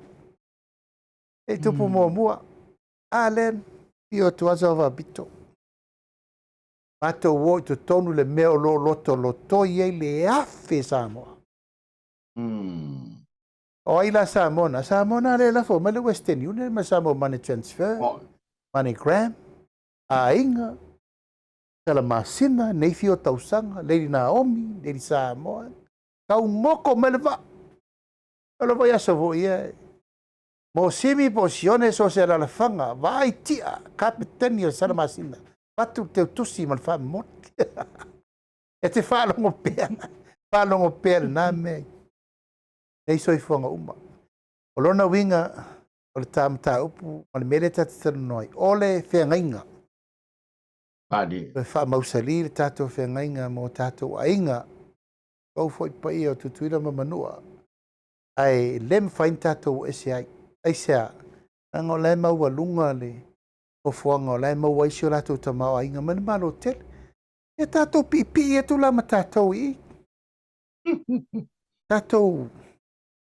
E le i tupu muamua. A lea, fio atu lava sau faapito. Matou o i totonu le mea o lo o lotolotoi ai le afe Samoa. O ai la Samoa na? Samoa na lea e lafo mai le Western Union ma Samoa Money Transfer, MoneyGram, aiga, Salamasina, nei fia o tausaga, Lady Naomi, Lady Samoa, taugoko mai le vaa. O le vaiaso foi ia, mo Simi po o Sione so o se alalafaga, vaai tia, kapeteni o le Salamasina, avatu le teutusi ma le faamomoli. E te faalogo pea, faalogo pea lena mea nei soifuaga uma. O lona uiga, o le ta mataupu ma le mea lea ta te talanoa ai, o le feagaiga. Pali. Toe faamausali le tatou feagaiga mo tatou aiga, tou foi paia o Tutuila ma Manua, ae le mafai ona tatou o ese ai. Aisea? Leaga o la e maualuga le nofoaga o la e maua ai si o latou tamaoaiga mai le Malo tele. Ia tatou piipii atu la ma tatou i i. Tatou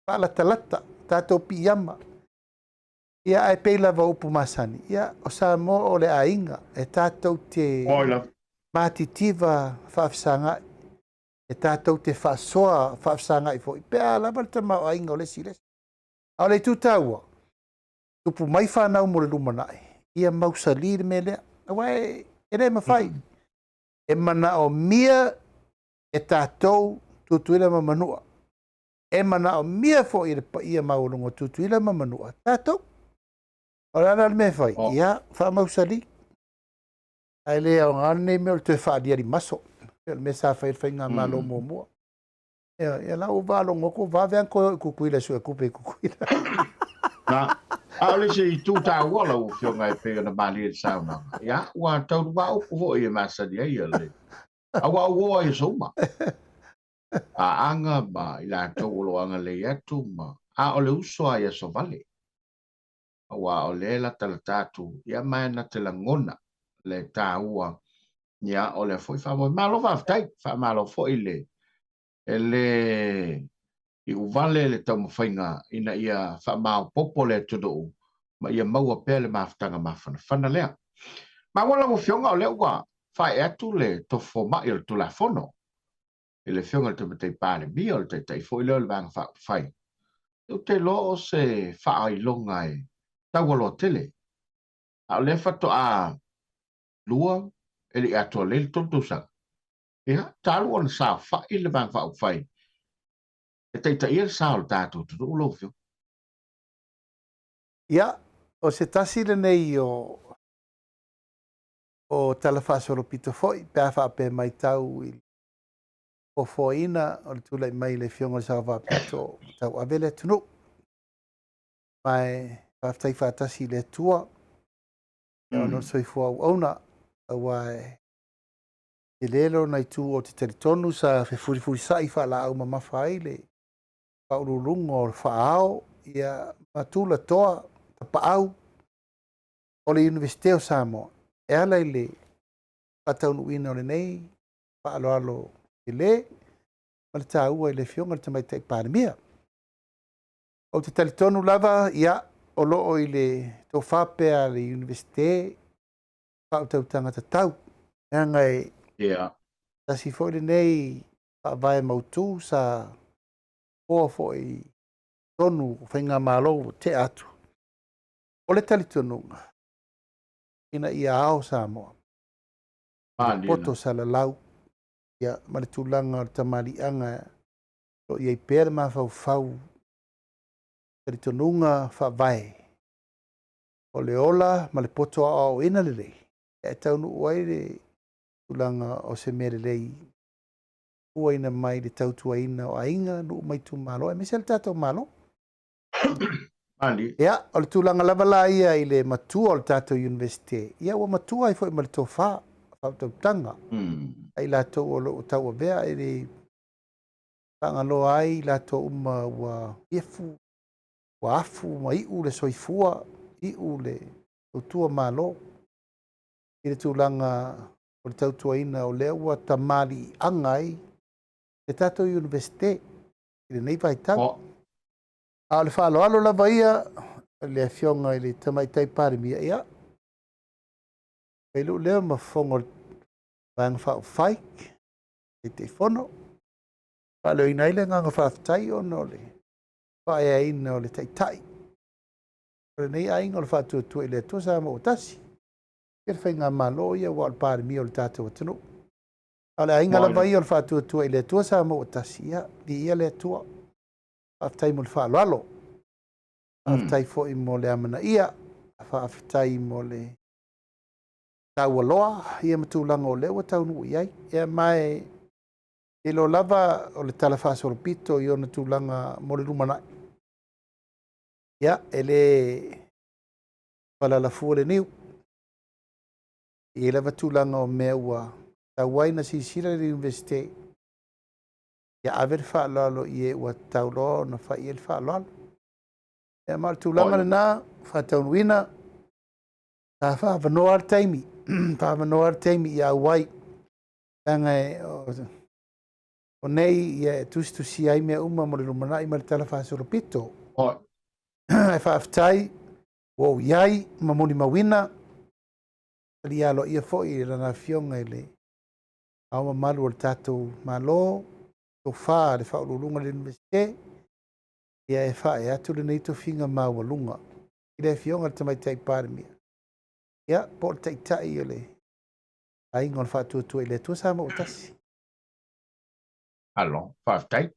faalatalata, tatou piiama. Ia, ae pei lava o upu masani, ia, o Samoa o le aiga e tatou te matitiva faafesagai, e tatou te faasoa faafesagai foi, pe a lava le tamaoaiga o le isi i le isi. A o le itu taua, tupu mai fanau mo le lumanai, ia mausali le mea lea. Aua e le mafai, e manaomia e tatou Tutuila ma Manua, e manaomia foi e le paia maualuga o Tutuila ma Manua, tatou. O le a la le mea e fai? Ia, faamausali. Ae le aoga lenei mea o le toe faaliali maso. O le mea sa fai e le faigamalo muamua. Ia, ia la ua faalogo atu, vave lava ona toe o i Tutuila e suetupe i Tutuila. Na, a o le isi itu taua lau Afioga e pei ona malie i le saunoaga, ia, ua tauluga upu foi e masani ai le Aua ua o ai aso uma. Paaga ma i latou o lo o agalelei atu ma, a o le uso lava i aso vale. Aua o lea e latalata atu, ia ma e na te lagona le taua, ia o lea foi faamoemoe. Malo faafetai, faamalo foi le, e le iuvale le taumafaiga ina ia faamaopoopo le atunuu ma ia maua pea le mafutaga mafanafana lea. Maua lau Afioga o lea ua faaee atu le tofu fomai o le Tulafono i le Afioga i le Tamaitai Palemia, o le Taitai foi lea o le Vaega Faaupufai. Ou te iloa o se faailoga e taualoa tele, a o lea faatoa lua e le i atoa lelei le tolu tausaga. Ia, talu ona saofai le Vaega Faaupufai. taitaia le sa o le tatou atunuu lau Afioga. Ia, o se tasi lenei o o tala faasolopito foi pe a faapea e matau i le foafoaina o le tulai mai le Afioga i le Sao Faapito tauave le atunuu. Ma e faafetai faatasi i le Atua ona o le soifua auauna, aua e tele lona itu ou te talitonu sa fefulifulisa'i faalaau mamafa ai le faauluuluga o le faaao ia ma tulatoa tapaau o le Iunivesite o Samoa e ala i le faataunuuina o lenei faaaloalo tele ma le taua i le Afioga i le Tamaitai Palemia. Ou te talitonu lava, ia, o lo o i le tofa pea a le Iunivesite faautautaga tatau, leaga e tasi foi lenei faavae mautu sa foa foi i totonu o faigamalo ua tea atu. O le talitonuga, ina ia ao Samoa, le poto salalau, ia, ma le tulaga o le tamaliiaga o lo o i ai pea le mafaufau, talitonuga faavae, o le ola ma le poto aoaoina lelei, e taunuu ai le tulaga o se mea lelei fuaina mai le tautuaina o aiga, nuu ma itumalo, aemaise le tatou Malo. Ia, o le tulaga lava la ia i le matua o le tatou Iunivesite, ia ua matua ai foi ma le tofa, faautautaga, a i latou o lo o tauavea e le faagaloa ai i latou uma ua efu, ua afu ma iu le soifua, iu le tautua Malo i le tulaga o le tautuaina o lea ua tamaliiaga ai le tatou Iunivesite i lenei vaitau. A o le faaaloalo lava ia le Afioga i le Tamaitai Palemia, ia, fai lou leo ma fofoga o le Vaega Faaupufai, Taitaifono, faaleoina ai le agaga faafetai ona o le faaeaina o le Taitai o lenei aiga o le Faatuatua i le Atua Samoa ua Tasi. Ia le faigamalo ia aua o le Palemia o le tatou atunuu. A o le aiga lava ia o le Faatuatua i le Atua Samoa ua Tasi, ia, viia le Atua. Faafetai mo le faaaloalo. Faafetai foi mo le amanaia. Faafetai mo le taualoa ia ma tulaga o lea ua taunuu i ai. Ia ma e iloa lava o le tala faasolopito i ona tulaga mo le lumanai. Ia, e le falalafua le niu. E i ai lava tulaga o mea ua tau ai na silasila le Iunivesite ia ave le faaaloalo i e ua tatau loa ona fai i ai le faaaloalo. Ia ma o le tulaga lena, faataunuuina, sa faaavanoa le taimi, faaavanoa le taimi ia auai, leaga o nei ia e tusitusia ai mea uma mo le lumanai ma le tala faasolopito. Ae faafetai ua ou i ai ma molimauina, talia aloaia foi i lana Afioga i le Ao Mamalu o le tatou Malo, tofa le Faauluuluga o le Iunivesite, ia e faaee atu lenei tofiga maualuga i le Afioga i le Tamaitai Palemia, ia, po o le Taitai o le Aiga o le Faatuatua i le Atua Samoa ua Tasi. Malo, faafetai.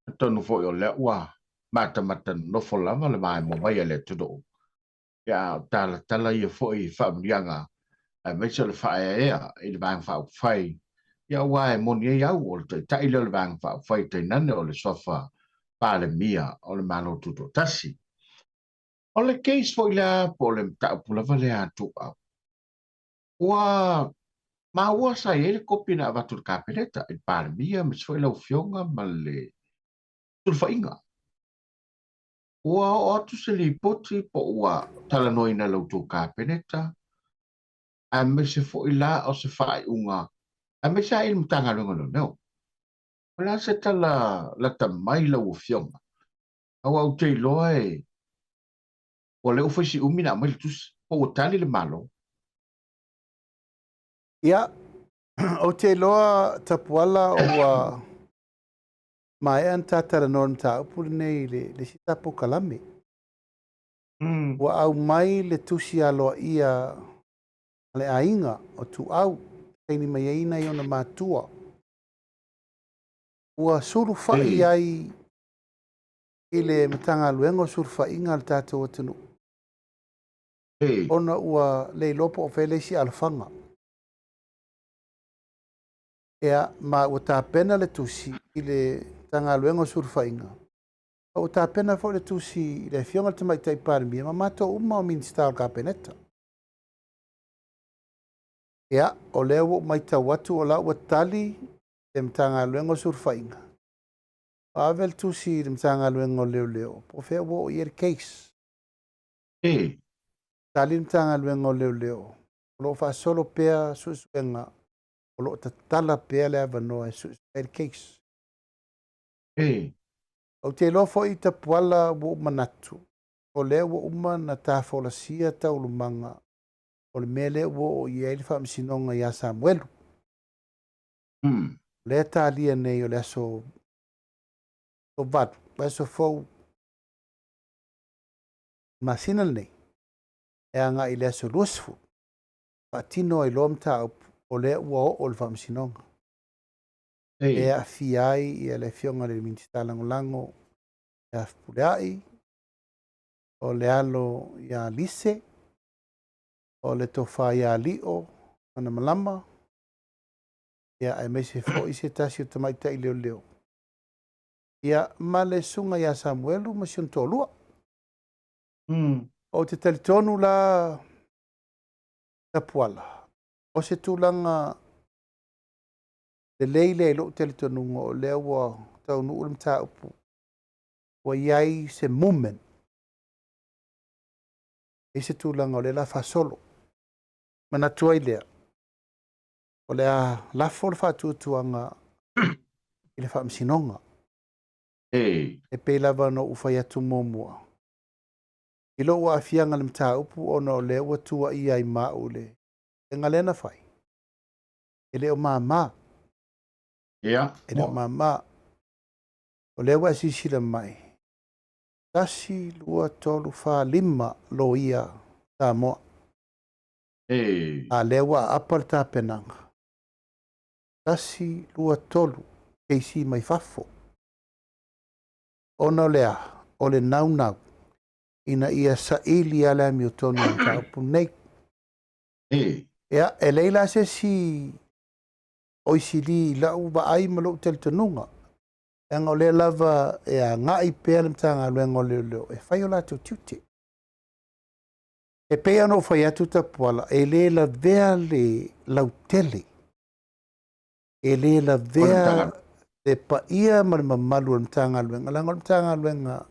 Atonu foi o lea ua matamata nonofo lava le maemo mai a le atunuu. Ia, a o talatala ia foi i faamanuiaga, aemaise o le faaeaea i le Vaega Faaupufai, ia aua e moni ai au, o le Taitai lea o le Vaega Faaupufai tainane o le Suafa Palemia o le Malo Tutoatasi. O le case foi lea po o le mataupu lava lea a Tuuau, ua maua sa i ai le kopi na avatu i le Kapeneta, i le Palemia aemaise foi lau Afioga ma le sulufaiga. Ua oo atu se lipoti po ua talanoaina e la outou Kapeneta, aemaise foi la o se faaiuga, aemaise lava i le Matagaluega o Leoleo. O le a se tala lata mai lau Afioga? Aua ou te iloa e ua le ua fai si umi na aumai le tusi, po ua tali le Malo. Ia, ou te iloa Tapuala ua maea ona ta talanoa i le mataupu lenei i le isi ta polokalame. Ua aumai le tusi aloaia a le aiga o Tuuau, saini mai ai nai ona matua. Ua sulufai ai. i le Matagaluega o Sulufaiga a le tatou atunuu, ona ua le iloa po o fea le isi alofaga. Ia, ma ua tapena le tusi i le Matagaluega o Sulufaiga, ma ua tapena foi le tusi i le Afioga i le Tamaitai Palemia ma matou uma o Minisita o le Kapeneta. Ia, o lea ua ou matau atu o la ua tali le Matagaluega o Sulufaiga, ua ave le tusi i le Matagaluega o Leoleo, po o fea ua oo i ai le case. Tali le Matagaluega o Leoleo, o lo o faasolo pea suesuega, o lo o tatala pea le avanoa e suesue ai le case. Ou te iloa foi Tapuala ua ou manatu, o lea ua uma ona ta folasia taualumaga o le mea lea ua oo i ai le faamasinoga ia Samuelu. O lea e talia nei o le aso 8, aso fou masina lenei, e agai i le aso 20, faatino ai loa mataupu o lea ua oo i le faamasinoga. E aafia ai ia le afioga i le Minisita Lagolago ia Fepuleai, o le alo ia Lise, o le tofa ia Lio Manamalama, ia aemaise foi se tasi o tamaitai leoleo, ia ma le susuga ia Samuelu ma si ona toalua. Ou te talitonu la Tapuala, o se tulaga lelei lea i lou talitonuga o lea ua taunuu le mataupu, ua i ai se movement, i se tulaga o lea la faasolo. Manatu ai lea, o le a lafo le faatuatuaga i le faamasinoga. E pei lava ona ou fai atu muamua, i lou aafiaga i le mataupu ona o lea ua tuuaia ai ma au i le faiga lea na fai, e le o mama. E le o mama. O lea ua e silasila mai, 1, 2, 3, 4, 5 loia Samoa. A lea ua aapa le tapenaga. 1, 2, 3, keisi mai fafo. Ona o le a? O le naunau ina ia saili lava le amiotonu o le mataupu lenei. Ia, e leai la se isi oisili i lau vaai ma lou talitonuga, leaga o lea lava e agai pea le Matagaluega o Leoleo e fai o latou tiute. E pei ona ou fai atu Tapuala, e le lavea le lautele, e le lavea le paia ma le mamalu o le Matagaluega, leaga o le Matagaluega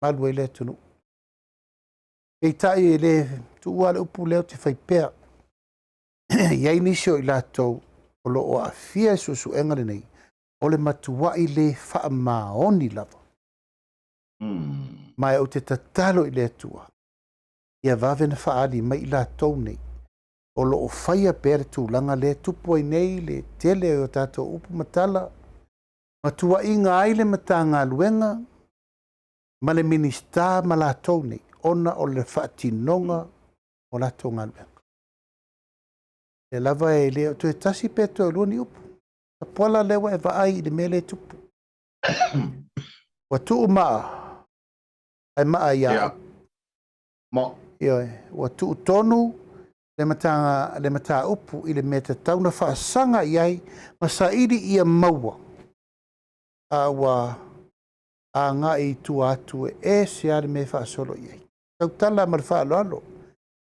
malu ai le atunuu. Peitai e le tuua le upu lea ou te fai pea, e i ai nisi o i latou o lo o aafia i suesuega lenei, o le matuai le faamaoni lava. Ma ou te tatalo i le Atua, ia vave na faaali mai i latou nei, o lo o faia pea le tulaga lea e tupu ai nei le tele o tatou upu ma tala, ma tuuaiga ai le Matagaluega ma le Minisita ma latou nei, ona o le faatinoga o latou galuega. E lava e le o toe tasi pe toe lua ni upu. Tapuala lea ua e vaai i le mea lea e tupu. Ua tuu maa, ae maa ia au. Ioe, ua tuu tonu le mataga, le mataupu i le mea tatau na faasaga i ai ma saili ia maua, a ua agai i tua atu e ese lava le mea e faasolo i ai. Tautala ma le faaaloalo,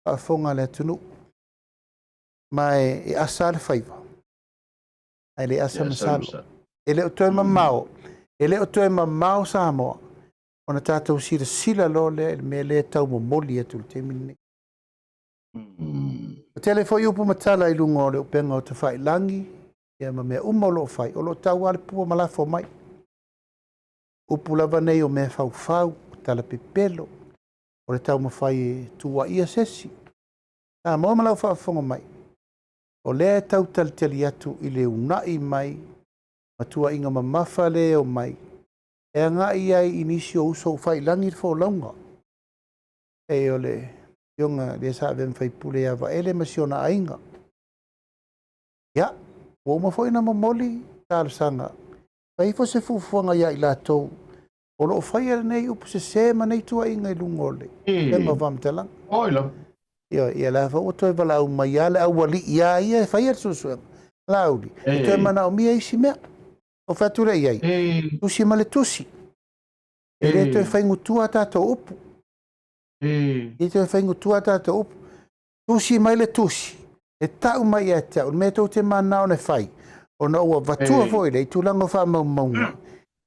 faafofoga a le atunuu. Ma e asa le faiva, ae le asa masalo. E le o toe mamao, e le o toe mamao Samoa, ona tatou silasila loa lea i le mea lea e taumomoli atu i le taimi lenei. O tele foi upu ma tala i luga o le upega o tafailagi, ia ma mea uma o lo o fai, o lo o tau lava le pua ma lafo mai. Upu lava nei o mea faufau, o tala pepelo, o le taumafai e tuuaia se isi. Samoa ma lau faafofoga mai, o lea e tau talitali atu i le uunai mai ma tuuaiga mamafa lea e omai, e agai ai i nisi o uso ua fai i lagi le folauga. E o le afioga lea sa avea ma faipule ia Vaele ma si ona aiga. Ia, ua uma foi ona momoli talosaga, fai ifo se fuafuaga ia i latou o O lo o faia lenei upu sese ma nei tuuaiga i luga o le upega o faamatalaga. Oi lava. Ioe, ia la foi ua toe valaau mai lava le aualii lava ia e faia le suesuega. Laauli, e toe manaomia isi mea. Ou fai atu lea i ai, tusi ma le tusi. E le toe faigutua a tatou upu. E le toe faigutua a tatou upu. Tusi mai le tusi, e tau mai ia te au le mea tou te mananao ona fai, ona ua avatua foi lea i tulaga o faamaumauga,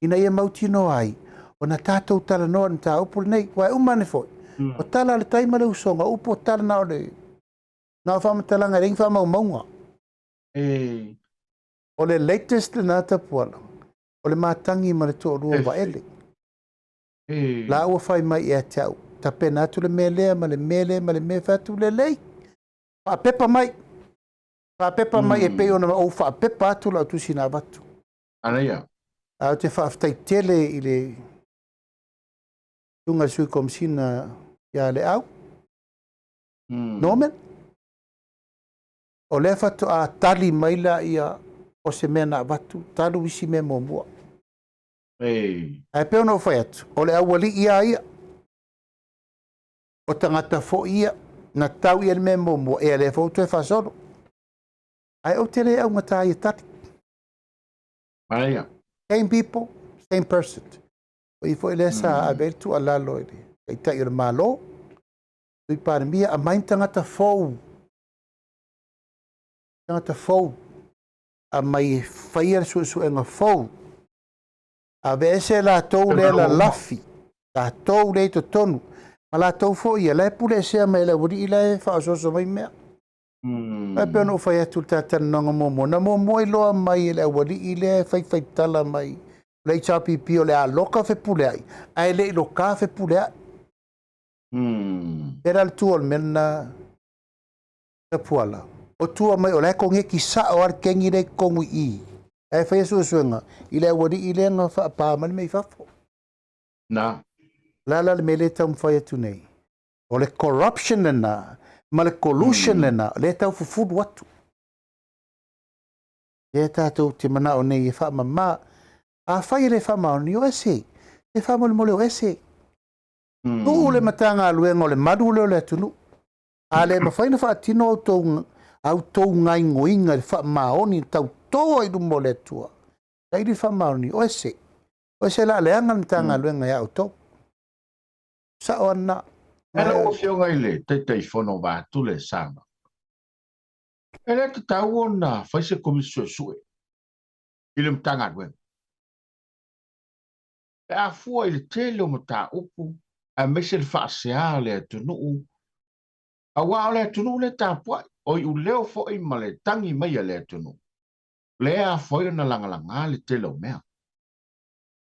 ina ia mautinoa ai ona tatou talanoa i le mataupu lenei. Aua e uma ane foi, o tala a le tai ma le usoga, o upu o tala na o le na o faamatalaga e leai ni faamaumauga. O le latest lena Tapuala, o le matagi ma le toalua o Vaele. La ua fai mai ia te au, tapena atu le mea lea ma le mea lea ma le mea, fai atu lelei, faapepa mai, faapepa mai e pei ona ou faapepa atu lau tusi na avatu. Manaia. Ae ou te faafetai tele i le susuga i le Sui Komesina ia Leau, Norman, o lea faatoa tali mai laia o se mea na avatu talu isi mea muamua. Ae pei ona ou fai atu, o le aualii lava ia, o tagata foi ia, na tau i ai le mea muamua, ia lea foi ua toe faasolo. Ae ou te le augata ia tali. Manaia. Same people, same person. O i foi lea sa ave ai le tuualalo i le Taitai o le Malo, Sui Palemia, aumai ni tagata fou, tagata fou, aumai e faia le suesuega fou. Aveese latou lea lalafi, latou lea i totonu, ma latou foi ia, la e puleesea mai e le aualii la e faaosooso mai mea. Ae pei ona ou fai atu i le ta talanoaga muamua, na muamua iloa mai e le aualii lea e faifaitala mai o le HRPP o le a loka Fepuleai, ae le i loka Fepuleai. Pea la le tua o le mea lena Tapuala, o tua mai o la e koneki sao lava le kegi lea i totonu i i, la e faia suesuega i le aualii lea na faapa mai le mea i fafo. Na. O le a la le mea lea e taumafai atu nei? O le corruption lena ma le collusion lena lea e tau fufulu atu. Lea tatou te manao nei e faamama. Afai e le faamaoni, o ese. E faamolemole o ese. Tuu le Matagaluega o le malu lea o le atunuu. A le mafai ona faatino a outou gaoioiga i le faamaoni tautoa i luma o le Atua, saili le faamaoni, o ese. O ese la leaga le Matagaluega ia outou. Sao lava lena. E lau Afioga i le Taitaifono vaeatu le Samoa, e le tatau ona fai se Komisi Suesue i le Matagaluega pe a fua i le tele o mataupu aemaise le faasea a le atunuu, aua o le atunuu lea e tapuai, o iuleo foi ma le tagi mai a le atunuu, lea e afua ai ona lagalaga le tele o mea.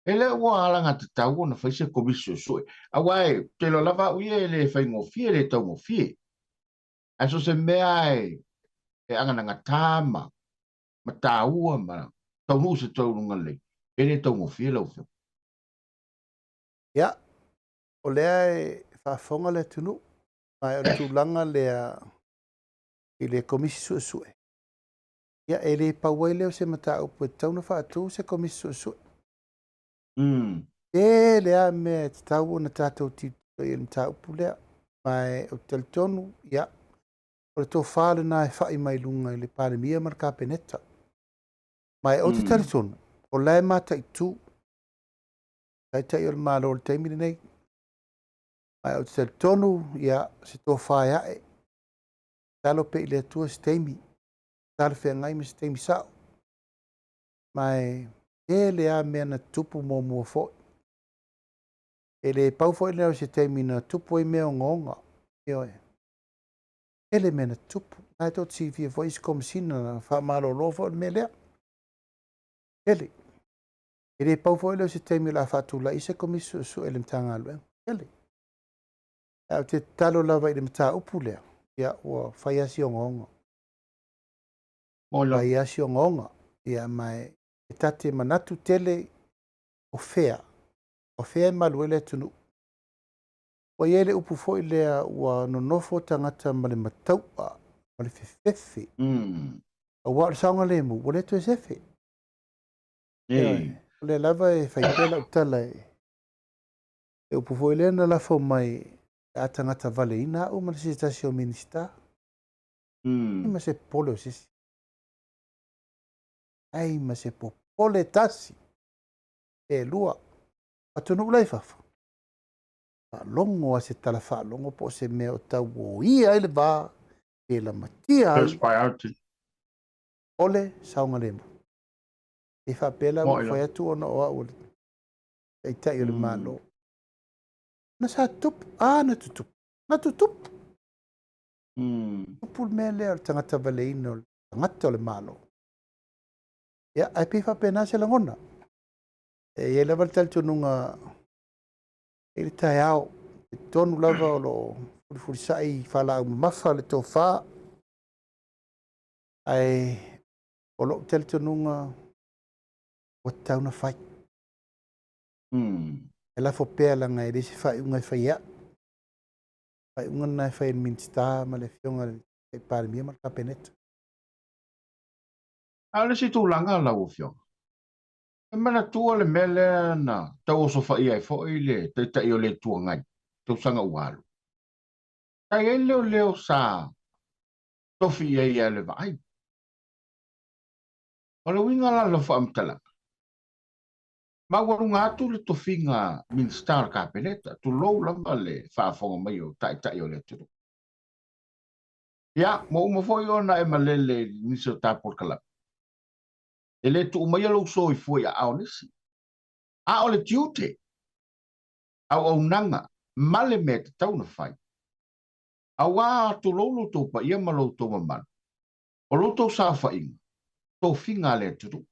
E le ua alagatatau ona fai se Komisi Suesue, aua e te iloa lava au ia e le faigofie, e le taugofie. Ae so o se mea e aganagata ma taua ma taunuu se taunuuga lelei, e le taugofie lau Afioga. Ia, o lea e faafofoga le atunuu, ma o le tulaga lea i le Komisi Suesue, ia e le pau ai lea o se mataupu e tatau ona faatu se Komisi Suesue. Tele lava mea e tatau ona tatou tilotilo i ai i le mataupu lea, ma ou te talitonu, ia, o le tofa lena e fai mai luga i le Palemia ma le Kapeneta. Ma ou te talitonu, o la e mataitu Taitai o le Malo i le taimi lenei. Ma ou te talitonu, ia, se tofa e ae, tatalo pea i le Atua se taimi talafeagai ma se taimi sao. Ma e tele lava mea na tutupu muamua foi. E le pau foi lea o se taimi na tupu ai mea ogaoga. Ioe. Tele mea na tutupu. Na e tou te silafia foi isi Komesina na faamalolo foi le mea lea. Tele. E le pau foi lea o se taimi o le a faatulai se Komisi Suesue i le Matagaluega. Tele. Ae ou te tatalo lava i le mataupu lea, ia ua fai lava si ogaoga. Fai lava si ogaoga. Ia ma e ta te manatu tele o fea, o fea e malu ai le atunuu. Ua i ai le upu foi lea ua nonofo tagata ma le matau'a ma le fefefe. Aua o le saogalemu ua le toe sefe. O lea lava e fai pea lau tala e. Le upu foi lea na lafo mai a tagata valeina au ma se tasi o Minisita. Ma se popole o se isi. Ai ma se popole tasi, pe lua, atunuu la i fafo. Faalogo a se tala faalogo po o se mea o tau oia ai le va, pe lamatia ai. First priority. O le saogalemu. E faapea la ua fai atu ona o au o le taitai o le Malo. Na sa tupu, a na tutupu, na tutupu. Tupu le mea lea o le tagata valeina o le tagata o le Malo. Ia, ae pei faapena se lagona. E i ai lava le talitonuga i le taeao, e tonu lava o lo o fulifulisai i faalaau mamafa le tofa, ae o lou talitonuga ua tatau na fai. E lafo pea leaga e le se faaiuga e fai e au. Faaiuga lena e fai e le Minisita ma le Afioga i le Palemia ma le Kapeneta. A o le isi tulaga lau Afioga, e manatua le mea lea na tau osofaia ai foi le Taitai o le Itu Agai tausaga ua alu. Sa i ai le leoleo sa tofi i ai ia le vaai. O le uiga la o lau faamatalaga, maualuga atu le tofiga Minisita o le Kapeneta, tulou lava le faafofoga mai o Taitai o le atunuu. Ia, ua uma foi ona e malele i nisi o ta polokalame. E le tuu maia lou soifua i aao o nisi. A o le tiute, auaunaga ma le mea e tatau ona fai, aua tulou lo outou paia ma lo outou mamalu, o lo outou saofaiga, tofiga a le atunuu.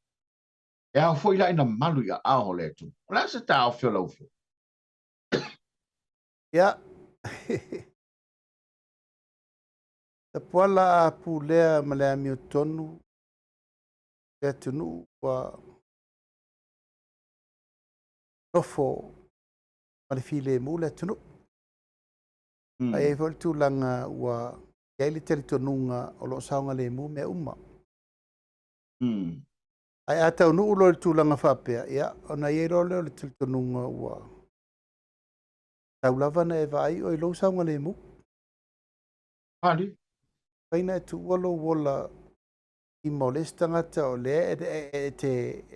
E ao foi la ina malu i aao o le atunuu. O le a se taofi o lau Afioga? Ia, Tapuala a pulea ma le amiotonu le atunuu ua nofo ma le filemu le atunuu. Ae i ai foi le tulaga ua i ai le talitonuga o lo o saogalemu mea uma. Ae a taunuu loa i le tulaga faapea, ia, ona i ai loa lea o le talitonuga ua tau lava ona e vaai oe i lou saogalemu. Ali. Fai na e tuua lou ola i ma o le isi tagata o lea e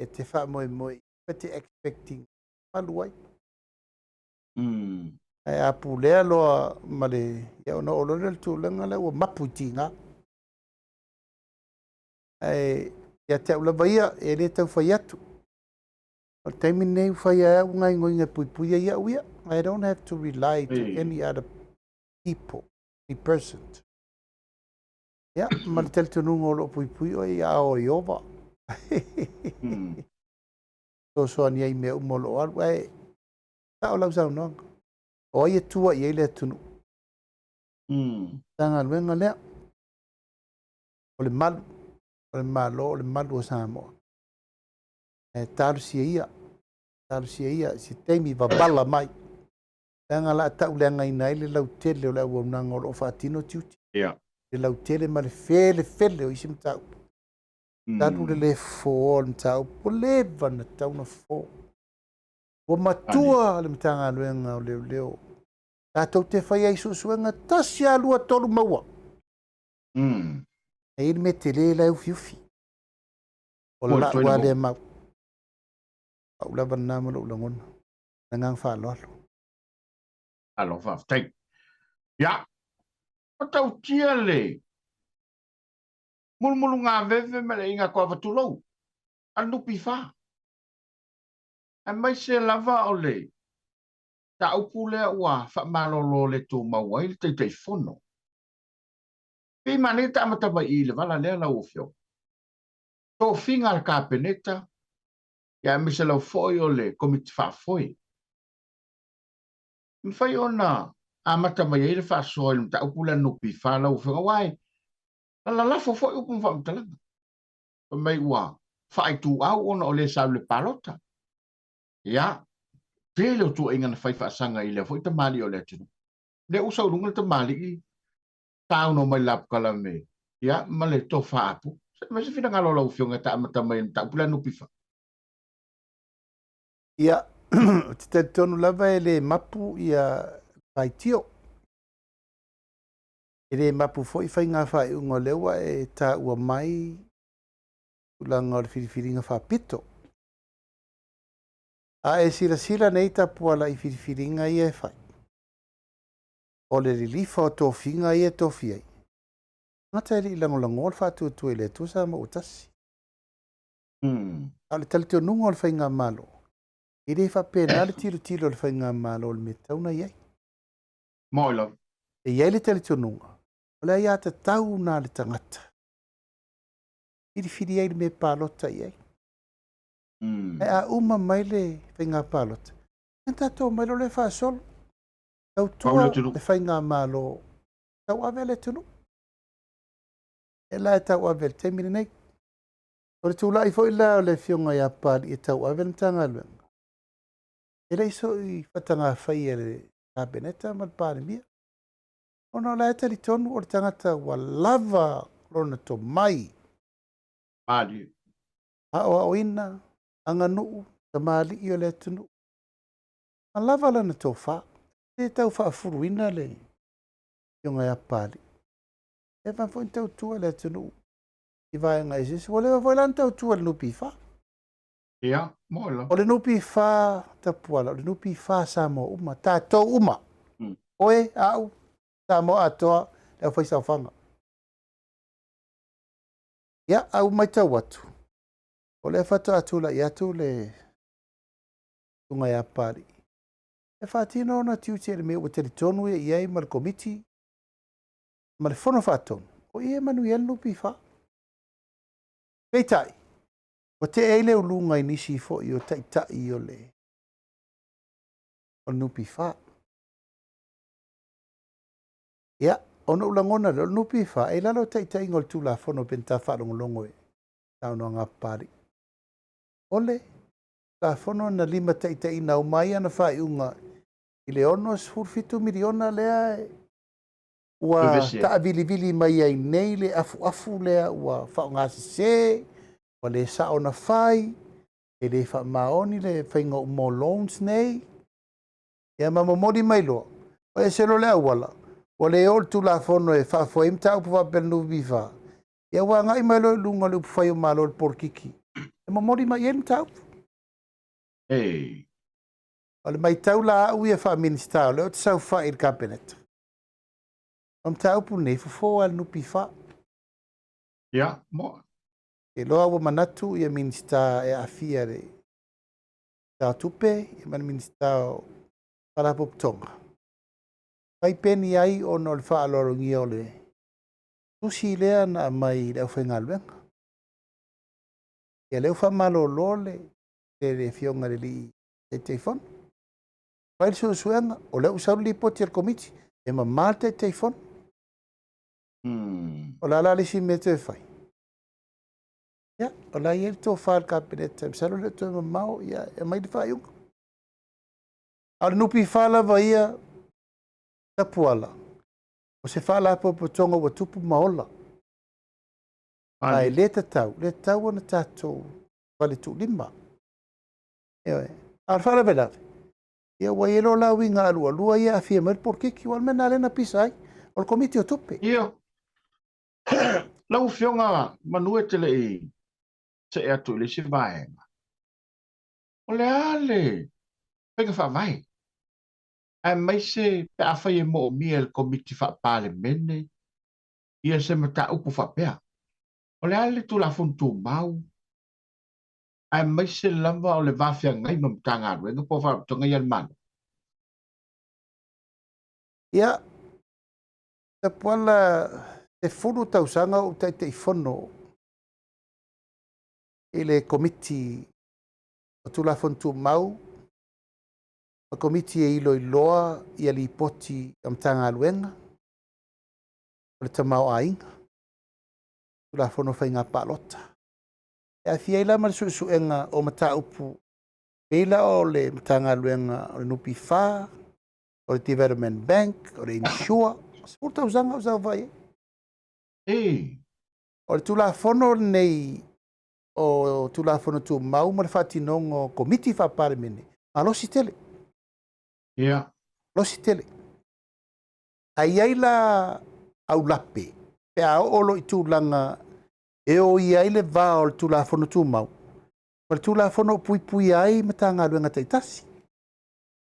te faamoemoe e te expecting malu ai. Ae a pulea loa ma le, ia ona oo loa lea i le tulaga lea ua mapu i tiga. Ae ia te au lava ia, e le tau fai atu. O le taimi lenei ua fai ai au gaoioiga e puipui ai au ia. I don't have to rely to any other people, any person. Ia, ma le talitonuga o lo o puipui oe i aao o Ieova. Fesoasoani ai i mea uma o lo o alu. Ae sao lau saunoaga. O ai e tua i ai le atunuu? Matagaluega lea. O le malu, o le Malo, o le malu o Samoa. Ae talosia ia, talosia ia i se taimi vavala mai. Leaga o le a tauleagaina ai le lautele o le auaunaga o lo o faatino tiute. Le lautele ma le felefele o isi mataupu. Talu le le fofoa o le mataupu, ua leva ona tatau ona fofo. Ua matua le Matagaluega o Leoleo. Tatou te fai ai suesuega tasi a lua tolu maua. E i ai le mea tele la e ufiufi. O lau lava lea mau. Au lava lena ma lou lagona. Le agaga faaaloalo. Alo, faafetai. Ia, matautia le mulumulugaveve ma le aiga toava tulou, a le NPF. Aemaise lava o le mataupu lea ua faamalolo le tumau ai le Taitaifono. Pei manaia ta amata mai i le vala lea lau Afioga. Tofiga a le Kapeneta, ia aemaise lava foi o le Komiti Faafoe. E mafai ona amata mai ai le faasoa i le mataupu lea a le NPF lau Afioga, aua e lalafo foi upu ma faamatalaga. Fai mai ua faaituau ona o le sa alu i le palota. Ia, tele o tuuaiga na fai faasaga i lea foi tamalii o le atunuu. Lea ua sau i luga le tamalii saunoa mai i le lapukalame, ia, ma le tofa apu. Se aumai se finagalo o lau Afioga e ta amata mai i le mataupu lea NPF. Ia, Ou te talitonu lava e le mapu ia faitio. E le mapu foi faiga faaiuga o lea ua e taua mai tulaga o le filifiliga faapito. A e silasila nei Tapuala i filifiliga ia e fai, o le lilifa o tofiga ia e tofi ai, tagata e le i lagolagoa le faatuatua i le Atua Samoa ua tasi. A o le talitonuga o le Faigamalo, e le faapena le tilotilo a le Faigamalo o le mea tatau ona i ai. Moi lava. E i ai le talitonuga, o le aiatatau lena a le tagata, filifili ai le mea e palota i ai. Ae a uma mai le faiga palota, ia tatou omai loa lea faasolo. Tautua le Faigamalo, tauave le atunuu. E la e tauave i le taimi lenei. O le tulai foi la o le Afioga ia Papalii e tauave le Matagaluega, e le i so i faatagafai e le Kapeneta ma le Palemia, ona o la e talitonu o le tagata ua lava lona tomai. Malie. Aoaoina, aganuu, tamalii o le atunuu, ma lava lana tofa. E le tau faafuluina le Afioga ia Papalii. E leva foi ona tautua le atunuu i vaega eseese. Ua leva foi la ona tautua i le NPF. Ia, mo la. O le NPF Tapuala, o le NPF Samoa uma, tatou uma. Oe, au, Samoa atoa, le aufaisaofaga. Ia, a ua matau atu, o lea faatoa tulai atu le susuga ia Papalii e faatino ona tiute i le mea ua talitonu ia i ai ma le Komiti ma le Fono Faatonu, o i e manuia ai le NPF. Peitai, ua tee ai le uluga i nisi foi o taitai o le NPF. Ia, ona ou lagona lea, o le NPF e i lalo o taitaiga o le Tulafono pe na ta faalogologo i saunoaga a Papalii. O le Tulafono na limataitaiina uma ai ana faaiuga i le $67 miliona lea ua taavilivili mai ai nei le afuafu lea ua faaaogasese, ua le sao ona fai, e le faamaoni le faiga uma o loans nei. Ia ma momoli mai loa, o ese loa le auala, ua le oo le Tulafono e faafoe ai mataupu faapea le NPF, ia ua agai mai loa i luga o le upufai o Malo i le polokiki, e momoli mai i ai le mataupu. Ei. O le matau la au ia faa-Minisita, o lea ou te saofai i le Kapeneta, o le mataupu lenei, fofo lava e le NPF. Ia, mo. Iloa ua manatu ia Minisita e aafia i le Minisita o Tupe ma le Minisita o Faalapotopotoga, fai peni ai ona o le faaaloalogia o le tusi lea na aumai i le aufaigaluega. Ia lea ua faamalolo le le Afioga i le alii Taitaifono. Fai le suesuega, o lea ua sau le lipoti a le Komiti, e mama le Taitaifono. O le a la le isi mea toe fai? Ia, o la e i ai le tofa a le Kapeneta, masalo e le o toe mamao, ia, e aumai le faaiuga. A o le NPF lava ia, Tapuala, o se faalapotopotoga ua tupu ma ola. Ae le tatau, le tatau ona tatou faletuulima. Ioe. A o le faalavelave, ia ua i ai loa la uiga alualua ia aafia mai le polokiki, aua o le mea lena lea na pisa ai, o le Komiti o Tupe. Ia. Lau Afioga, manu e te le i see atu i le isi vaega, o le a le faiga faavae, aemaise pe afai e moomia e le Komiti Faa-Palemene ia se mataupu faapea? O le a le Tulafono Tumau, aemaise lava o le va feagai ma Matagaluega po o Faalapotopotoga ia a le Malo? Ia, Tapuala, 10 tausaga o ou Taitaifono i le Komiti o Tulafono Tumau ma Komiti e iloiloa ia lipoti a Matagaluega o le tamaoaiga, Tulafono o Faiga Palota. E aafia ai la ma le suesuega o mataupu pei la o le Matagaluega o le NPF, o le Development Bank, o le Insure, 10 tausaga o saofai ai. Ei. O le Tulafono lenei o Tulafono Tumau ma le faatinoga o Komiti Faa-Palemene, Malosi tele. Ia. Malosi tele. Ae i ai la aulape pe a oo loa i tulaga e oia ai le va o le Tulafono Tumau ma le Tulafono o puipuia ai Matagaluega taitasi.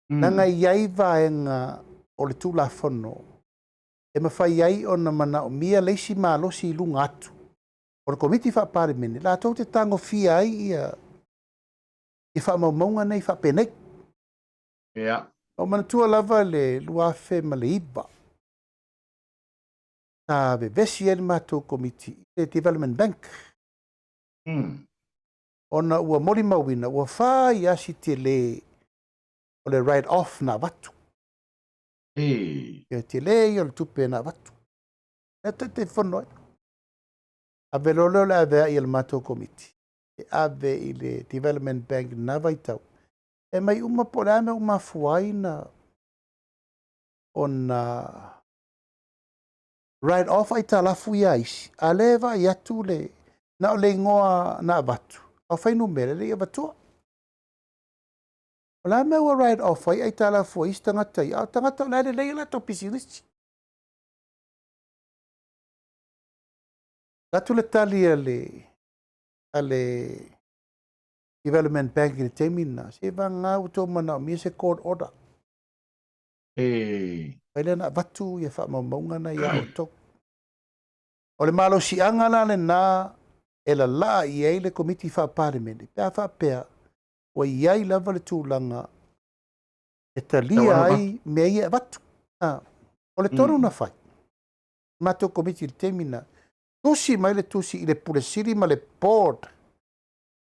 Leaga e i ai vaega o le Tulafono e mafai ai ona manaomia le isi malosi i luga atu o le Komiti Faa-Palemene latou te tagofia ai ia faamaumauga nei faapenei. Ia. Ua manatua lava le 2009 sa vevesi ai le matou Komiti i le Development Bank. Ona ua molimauina ua fai lava si tele o le write off na avatu. Ia tele ia o le tupe na avatu. Lea Taitaifono ai. Ave loa lea o le aveai a le matou Komiti e ave i le Development Bank i lena vaitau. E aumai uma po o le a le mea ua mafua ai na ona write off aitalafu ia a isi, a o lea e vaai atu le na o le igoa na avatu, a o fuainumera e le i avatua. O le a le mea ua write off ai aitalafu a isi tagata ia, a o tagata o la e lelei a latou pisinisi. Avatu le tali a le a le Development Bank i le taimi lena, se vagana ua outou manaomia se court order. Fai lea na avatu ia faamaumauga na ia outou. O le malosiaga la lena e lalaa i ai le Komiti Faa-Palemene pe a faapea ua i ai lava le tulaga e talia ai mea ia e avatu. O le tonu na fai, matou Komiti i le taimi lena, tusi mai le tusi i le Pule Sili ma le Board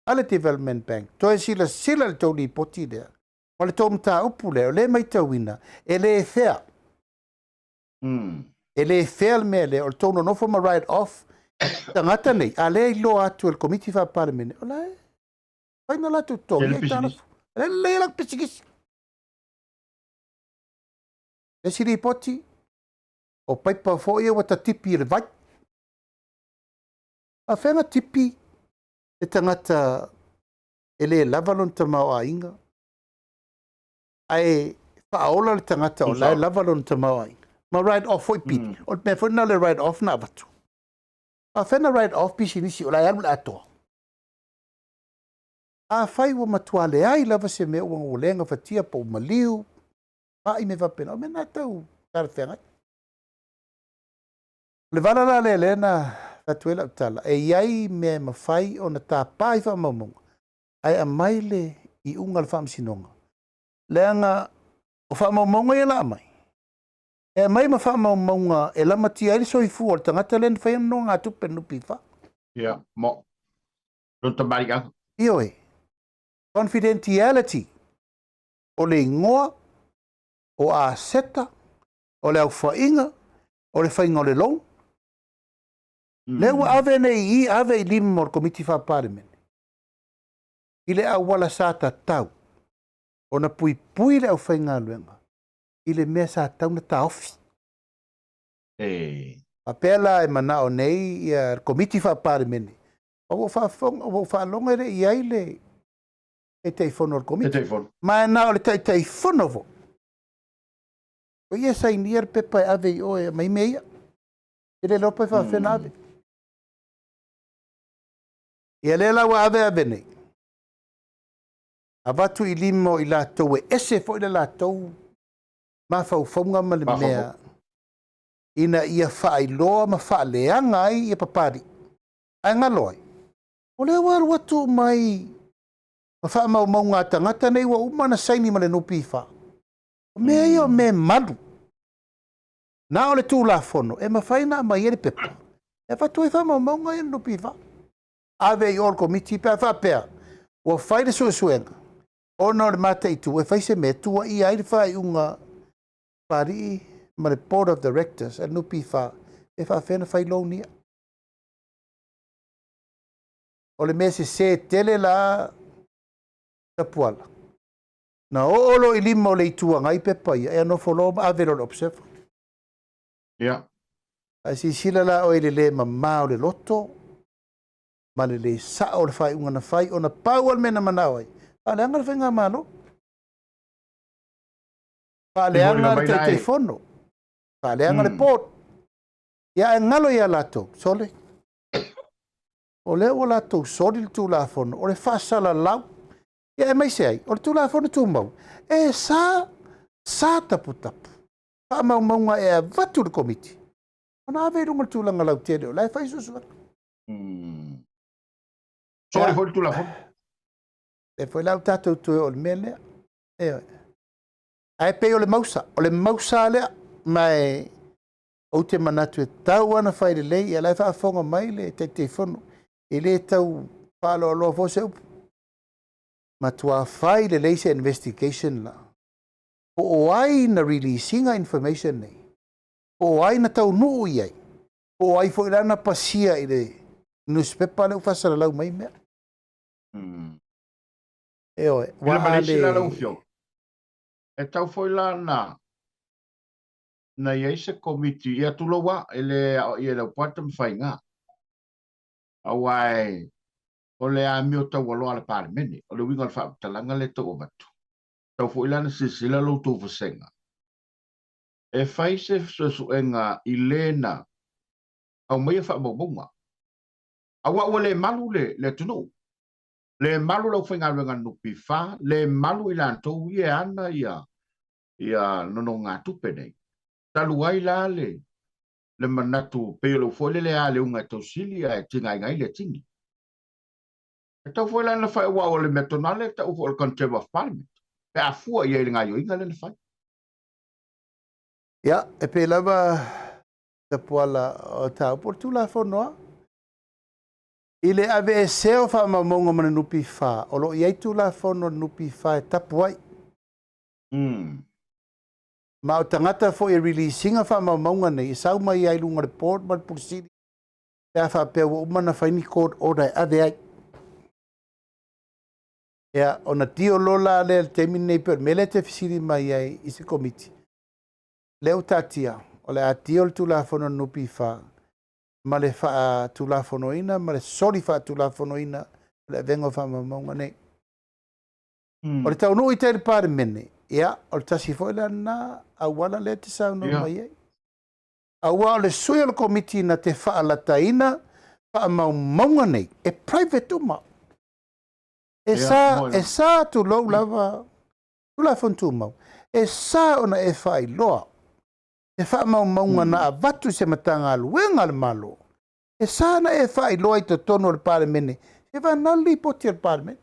a le Development Bank, toe silasila i le tou lipoti lea ma le tou mataupu lea, o lea e matauina e le fair. E le fair le mea lea, o le tou nonofo ma write off tagata nei, a lea e iloa atu e le Komiti Faa-Palemene, o la e fai na latou totogi, aitalafu. E lelei a latou pisinisi. Le isi lipoti, o paipa foi ia ua tatipi i le vai. Faafefea ona tipi le tagata e le lava lona tamaoaiga, ae faaola le tagata o la e lava lona tamaoaiga. Ma write off foi pili. O le mea foi lena o le write off na avatu. Faafefea ona write off pisinisi o la e alu i le atoa. Afai ua matua leai lava se mea ua le gafatia po ua maliu, mai mea faapena, o mea na tau talafeagai. O le vala la lea lea na fai atu ai lau tala, e i ai mea e mafai ona tapa i faamaumauga, ae aumai le iuga a le Faamasinoga. Leaga o faamaumauga ia la aumai, e aumai ma faamaumauga e lamatia ai le soifua o le tagata lea na faia nonogatupe i le NPF. Ia, mo lona tamaliiaga. Ioe. Confidentiality, o le igoa, o aseta, o le aofaiga, o le faiga o le loan. Lea ua ave nei i i, ave i lima o le Komiti Faa-Palemene i le auala sa tatau ona puipui le aufaigaluega i le mea sa tatau ona taofi. Faapea la e manao nei ia le Komiti Faa-Palemene, ua ou faafofoga, ua ou faalogo e le i i ai le Taitaifono o le Komiti. Taitaifono. Ma e na o le Taitaifono foi. O ia e sainia le pepa e ave i o e aumai mea ia. E le iloa pe faapefea ona ave. Ia lea la ua ave ave nei, avatu i lima o i latou e ese foi le latou mafaufauga ma le mea ina ia faailoa ma faaleaga ai ia Papalii. Ae galo ai, o lea ua alu atu mai ma faamaumauga a tagata nei ua uma ona saini ma le NPF. O mea ia o mea e malu. Na o le Tulafono e mafai ona aumai ai le pepa e avatu ai faamaumauga ia a le NPF. Ave i o le Komiti pe a faapea ua fai le suesuega ona o le mataitu e fai se mea e tuuaia ai le faaiuga Papalii ma le Board of Directors a le NPF e faapefea ona fai loan ia. O le mea sese tele la Tapuala, na oo loa i lima o le Itu Agai pepa ia, e nofo loa ma ave loa i le Observer. Ia. Ae silasila la oe i le le mama o le loto ma le le sao o le faaiuga na fai, ona pau lava le mea na manao ai, faaleaga le faigamalo. Faaleaga le Taitaifono, faaleaga le Board. Ia ae galo ia latou, sole. O lea ua latou soli le Tulafono, o le faasalalau. Ia aemaise ai, o le Tulafono Tumau, e sa, sa taputapu faamaumauga e avatu i le Komiti, ona ave i luga o le tulaga lautele o la e fai suesuega. Soli foi le Tulafono. Lea foi la ua tatou toe oo i le mea lea. Ioe. Ae pei o le mausa, o le mausa lea, ma e ou te manatu e tatau lava ona fai lelei, ia la e faafofoga mai le Taitaifono, e le tau faaaloaloa foi se upu. Matua fai lelei se investigation la. Po o ai na release ina information nei, po o ai na taunuu i ai, po o ai foi la na pasia i le newspaper lea ua faasalalau mai mea. Ioe, ua a le... lau Afioga, e tau foi la na na i ai se komiti, ia tulou a, e le aoaia e Laupua Tamafaiga. Aua e, o le amio taualoa a le Palemene, o le uiga o le faamatalaga lea e tau avatu. Tau foi la na silasila lo outou vasega, e fai se suesuega i le na aumaia faamaumauga. Aua ua le malu le, le atunuu, le malu le aufaigaluega a le NPF, le malu i latou ia e ana ia, ia nonogatupe nei. Talu ai la le, le manatu, pei o le foi lele a le uga e tausili ae tigaina ai le tini. E tau foi la na fai, aua o le mea tonu lava lea e tau foi o le contempt of parliament, pe a fua i ai i le gaoioiga lea na fai. Ia, e pei lava Tapuala o mataupu o le Tulafono lava. I le aveesea o faamaumauga ma le NPF, o lo o i ai Tulafono a le NPF e tapu ai. Ma o tagata foi e release ina faamaumauga nei, e sau mai ai i luga o le board ma le Pule Sili pe a faapea ua uma ona fai ni court order e ave ai. Ia, ona deal loa la lea i le taimi lenei, pei o le mea lea e te fesili mai ai i se komiti, lea ua taatia, o le a deal le Tulafono a le NPF ma le faatulafonoina ma le soli faatulafonoina o le avega o faamaumauga nei. O le taunuu i tai i le Palemene, ia, o le tasi foi la lena auala lea e te saunoa mai ai. Aua o le sui o le Komiti na te faalataina faamaumauga nei, e private uma. E sa, e sa tulou lava Tulafono Tumau, e sa ona e faailoa se faamaumauga na avatu i se Matagaluega a le Malo, e sa ona e faailoa i totonu o le Palemene, se vana le lipoti a le Palemene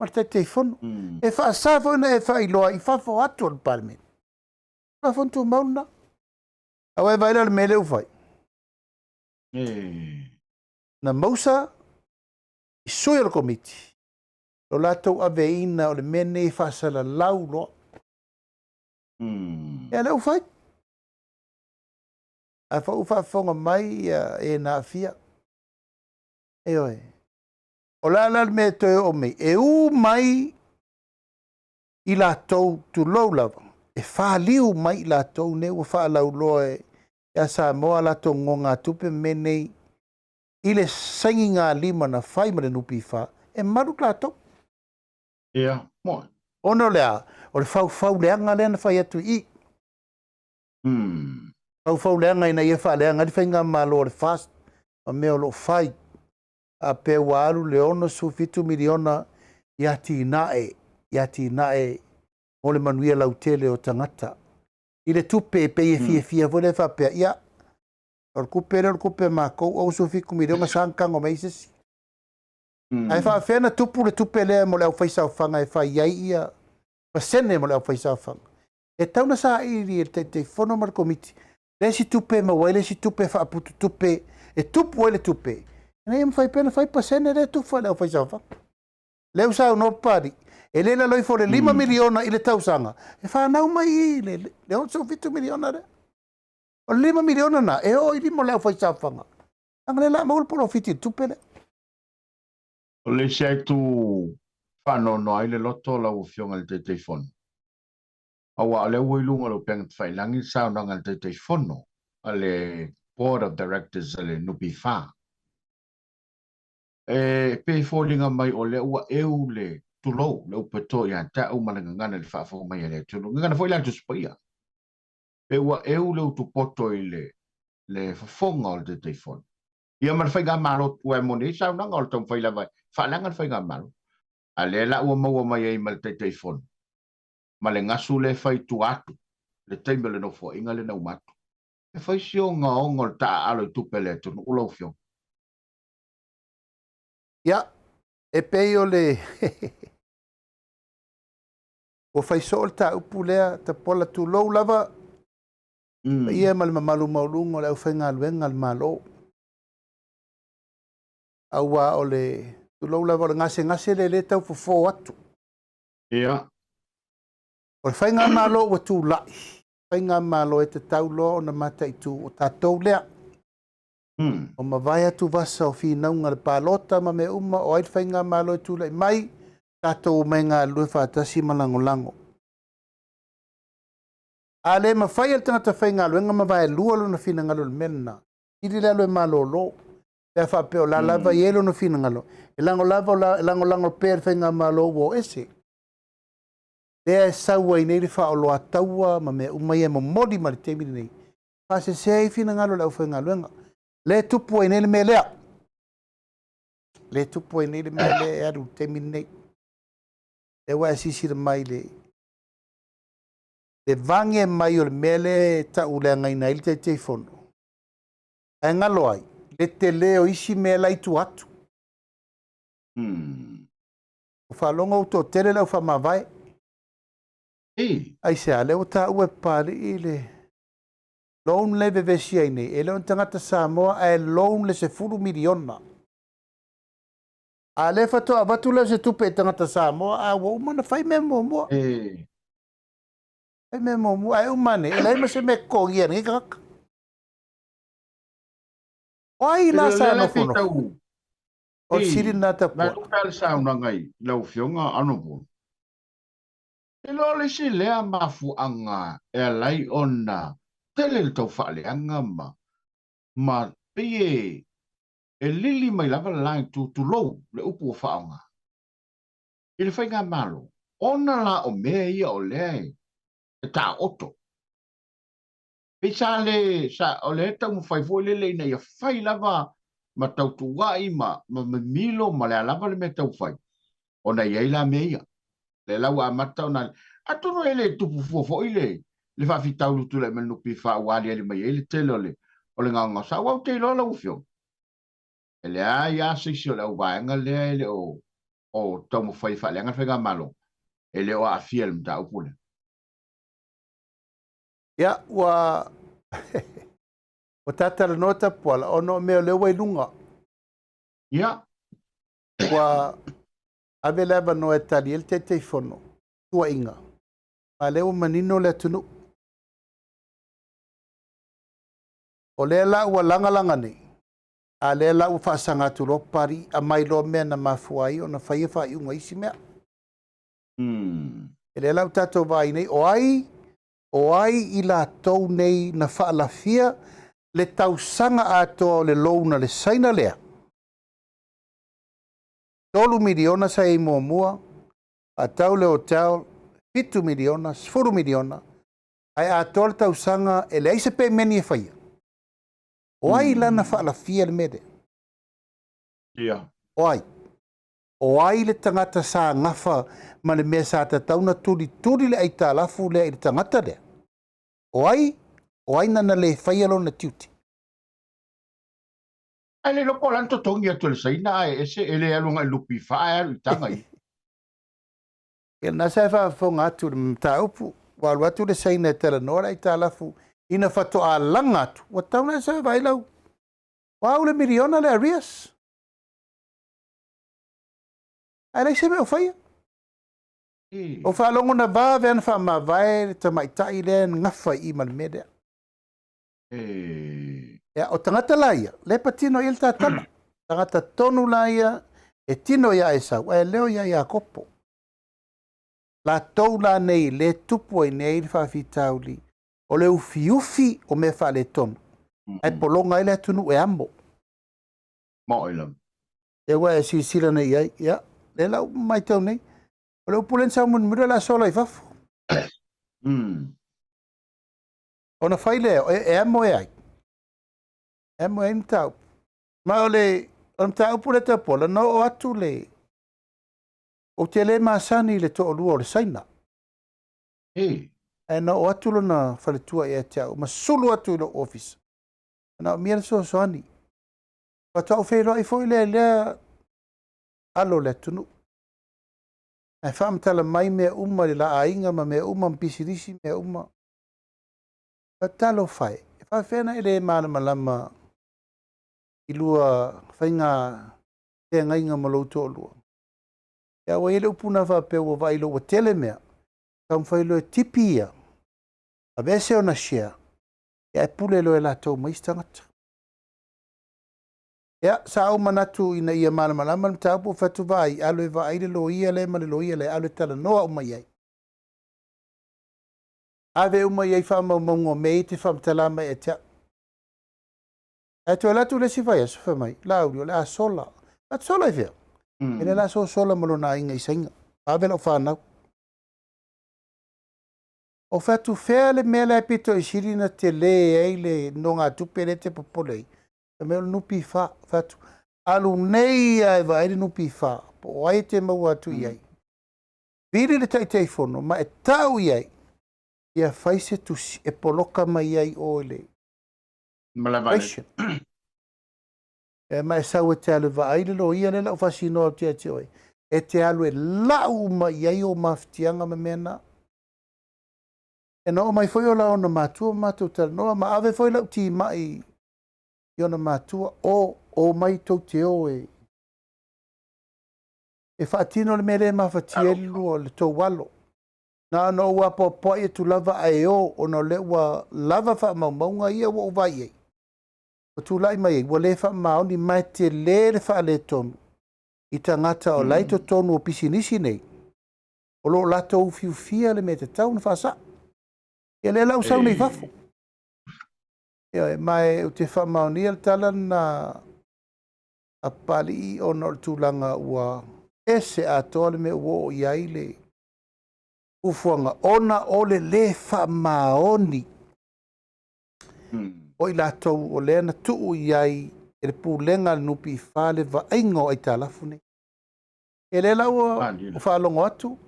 ma le Taitaifono. E faasa foi ona e faailoa i fafo atu o le Palemene. Tulafono Tumau lena. Aua e vaai la le mea lea ua fai. Na mausa i sui o le Komiti lo latou aveina o le mea nei e faasalalau loa. Ia lea ua fai. A foi ua faafofoga mai ia e na aafia. Ioe. O le a la le mea e toe oo mai? E u mai i latou, tulou lava, e faliu mai i latou nei ua faalauloa ia Samoa a latou nonogatupe ma mea nei i le sainigalima na fai ma le NPF, e malu latou. Ia, moe. Ona o le a? O le faufau leaga lea na fai atu i i. Faufau leaga ina ia faaleaga ai le faigamalo a le FAST ma mea o lo o fai. A pea ua alu le 67 miliona i atinae, i atinae mo le manuia lautele o tagata. I le tupe e pei e fiafia foi lea faapea, ia, o le tupe lea o le tupe a matou, 67 miliona sa na tago mai ai se isi. Ae faafefea na tupu le tupe lea mo le aufaisaofaga e fai ai ia pasene mo le aufaisaofaga? E tatau ona saili e le Taitaifono ma le Komiti le isi tupe e maua ai le isi tupe e faapututupe e tupu ai le tupe, ina ia mafai pea ona fai pasene lea e tufa i le aufaisaofaga. Lea ua saunoa Papalii, e le lalo ifo o le $5 miliona i le tausaga e fanau mai i le $67 miliona lea. O le $5 miliona na e oo i lima o le aufaisaofaga, leaga o lea o le a maua le polofiti i le tupe lea. O le isi lava itu faanoanoa ai le loto lau Afioga i le Taitaifono, aua o lea ua i luga o le upega tafailagi le saunoaga a le Taitaifono a le Board of Directors a le NPF. E pei e foliga mai o lea ua eu le Tulou le upu e to ia te au ma le gagana i le faafofoga mai a le atunuu. Gagana foi le Tusi Paia. Pe ua eu le utu poto i le le fofoga o le Taitaifono. Ia ma le Faigamalo, ua e moni ai saunoaga o le taumafai lava e faaleaga le Faigamalo. A lea la ua maua mai ai ma le Taitaifono ma le gasu lea e fai i tua atu le taimi o le nofoaiga lea na uma atu. E fai si ogaoga o le taaalo i tupe a le atunuu lau Afioga. Ia, e pei o le ua fai soo le taupu lea, Tapola, tulou lava paia ma le mamalu maualuga o le aufaigaluega a le Malo. Aua o le, tulou lava, o le gasegase lea lea tau fofo atu. O le faigamalo ua tulai, faigamalo e tatau loa ona mataitu o tatou lea. Ua mavae atu vasa o finauga le palota ma mea uma, o ai le faigamalo e tulai mai, tatou omai galulue faatasi ma lagolago. A le mafai e le tagata faigaluega ma vaelua lona finagalo i le mea lena, sili le alu e malolo. Pe a faapea o la lava e i ai lona finagalo, e lagolago pea i le faigamalo ua o ese. Lea e sau ai nei le faaoloataua ma mea uma ia e momoli mai le taimi lenei, faasese ai finagalo o le aufaigaluega. Lea e tupu ai nei le mea lea. Lea e tupu ai nei le mea lea e alu i le taimi lenei. Lea ua e silasila mai le le vage mai o le mea lea e tauleagaina ai le Taitaifono, ae galo ai le tele o isi mea la i tua atu. Ua faalogo ua toatele le au faamavae. Aisea? Lea ua taua e Papalii le loan lea e vevesi ai nei, e le o ni tagata Samoa ae loan le 10 miliona. A lea faatoa avatu lea o se tupe i tagata Samoa, a ua uma ona fai mea muamua. Fai mea muamua, ae uma ane, e leai ma se mea e totogia e lenei tagata. O ai la sa nofonofo? O le sili lena Tapuala. Na tuta le saunoaga i lau Afioga Honourable. E le o le isi lea mafuaaga e ala ai ona tele le tau faaleaga ma ma pei e e lili mai lava le la itu, tulou le upu ua faaaoga, i le faigamalo, ona la o mea ia o lea e e taooto. Pei sa le, sa, o lea e taumafai foi lele ina ia fai lava ma tautuuai ma, ma mimilo ma le a lava le mea e taufai, ona e i ai la mea ia. Lea la ua amata ona, atonu e le tupu fua foi le, le faafitauli ua tulai mai le NPF ua aliali mai ai le tele o le, o le gaogaosa. Aua ou te iloa lau Afioga, e leai lava se isi o le auvaega lea e le o, o taumafai e faaleaga le faigamalo, e le o aafia i le mataupu lea. Ia, ua ua ta talanoa Tapuala ona o mea o lea ua i luga. Ua ave le avanoa e tali ai le Taitaifono, tuuaiga, a lea ua manino le atunuu. O lea la ua lagalaga nei, a lea la ua faasaga atu loa Papalii, aumai loa mea na mafua ai ona faia faaiuga i isi mea. E lea la ua tatou vaai nei, o ai, o ai i latou nei na faalafia le tausaga atoa o le loan a le Saina lea? $3 miliona sa i ai muamua, faatau le hotel, $7 miliona, $10 miliona, ae atoa le tausaga e leai se pemeni e faia. O ai la na faalafia le mea lea? O ai? O ai le tagata sa gafa ma le mea sa tatau ona tulituli le aitalafu lea i le tagata lea? O ai? O ai nana le faia lona tiute? Ae le iloa po o le a le totogi atu e le Saina ae ese e le alu agai i le NPF ae alu i taga ia. Ia lena sa e faafofoga atu i le mataupu, ua alu atu le Saina e talanoa le aitalafu ina faatoa laga atu, ua tatau ona e sau e vaai lau, ua au le miliona le arrears. Ae leai se mea o faia. O faalogo na vave ana faamavae le tamaitai lea na gafa i i ma le mea lea. Ia, o tagata la ia, lea e patino i ai le tatala. Tagata tonu la ia e tino ia Esau, ae leo ia Iakopo. Latou la nei le tupu ai nei le faafitauli o le ufiufi o mea faaletonu, ae pologa ai le atunuu e amo. Maoi lava. Lea ua e silasila nei i ai, ia, lea la ua matau nei. O le upu lea na sau mulimuli o le a sola i fafo. Ona fai lea, e amo e ai. E amo e ai mataupu. Ma o le mataupu lea Tapuala, na oo atu le... Ou te le masani i le toalua o le Saina. Ae na oo atu lona faletua ia te au, ma sulu atu i lou ofisa. Na manaomia le fesoasoani. Faatoa ou feiloai foi lea i lea alo o le atunuu. Ae faamatala mai mea uma i le la aiga ma mea uma ma pisinisi mea uma. Talofa e, e faapefea ona e le malamalama i lua faiga feagaiga ma lou toalua. Ia ua i ai le upu na faapea ua vaai loa ua tele mea, taumafai loa e tipi ia, aveese ona share, ia ae pule loa e latou ma isi tagata. Ia, sa ou manatu ina ia malamalama le mataupu, ou fai atu, vaai, alu e vaai le loia lea ma le loia lea, alu e talanoa uma i ai. Ave uma i ai faamaumauga o mea ia e te faamatala mai ia te au. Ae toe alu atu le isi vaiaso, fai mai, Laauli, o le a sola. A te sola i fea? E le la sola ma lona aiga i Saina. Ave lau fanau. O fai atu fea le mea lea e pito i sili na tele ai le nogatupe lea e te popole ai. Fai mai o le NPF. Fai atu, alu nei lava e vaai le NPF, po o ai e te maua atu i ai. Vili le Taitaifono ma e tau i ai, ia fai se tusi e poloka mai ai oe le Malaevaalele. E ma e sau e te alu e vaai le loia lea la ua faasinoa atu ia te oe, e te alu e lau uma i ai ou mafatiaga ma mea na. E na oo mai foi o la ona matua ma matou talanoa, ma ave foi lau timai i ona matua, o, omai tou te o e e faatino le mea lea e mafatia ai le lua o le tou alo. Na ona ou apoapoai atu lava ae o, ona o lea ua lava faamaumauga ia ua ou vaai i ai. Ua tulai mai ai, ua le faamaoni, ma e tele le faaletonu i tagata o la e i totonu o pisinisi nei, o lo o latou ufiufia le mea e tatau ona faasao. Ia lea la ua sau nei i fafo. Ioe, ma e ou te faamaonia le tala lena a Papalii ona o le tulaga ua ese atoa le mea ua oo i ai le fuafuaga ona o le lē faamaoni o i latou o lea na tuu i ai e le Pulega a le NPF le vaaiga o aitalafu nei. Ia lea la ua faalogo atu,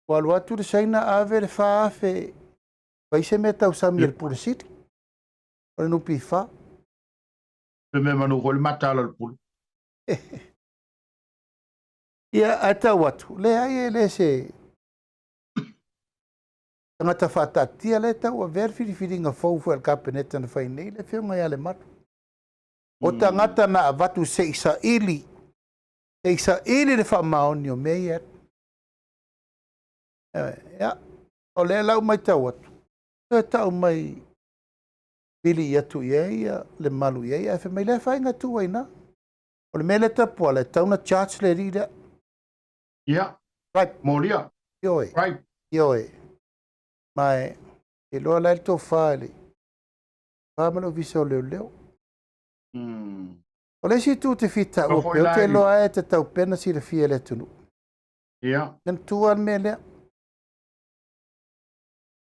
ua alu atu le Saina ave le 4,000 fai se mea tausami a le Pule Sili o le NPF. Pe mea manu foi le mataala o le pule. Ia, ae tau atu, leai e le se tagata faataatia lea e tau avea le filifiliga fou foi a le Kapeneta na fai nei le afioga ia Lemalu. O tagata na avatu se i saili, se i saili le faamaoni o mea ia. Ia, o lea la ua matau atu, toe tau mai vili atu i ai ia Lemalu i ai, ae fai mai le afaina tuu ai i ina. O le mea lea Tapuala, e tatau ona charge le alii lea. Ia. Right. Molia. Ioe. Right. Ioe. Ma e iloa la e le tofa i le fa ma le ofisa o leoleo. O le isi itu ou te fia taua pea, ou te iloa lava e tatau pea ona silafia e le atunuu. Ia. Manatua le mea lea.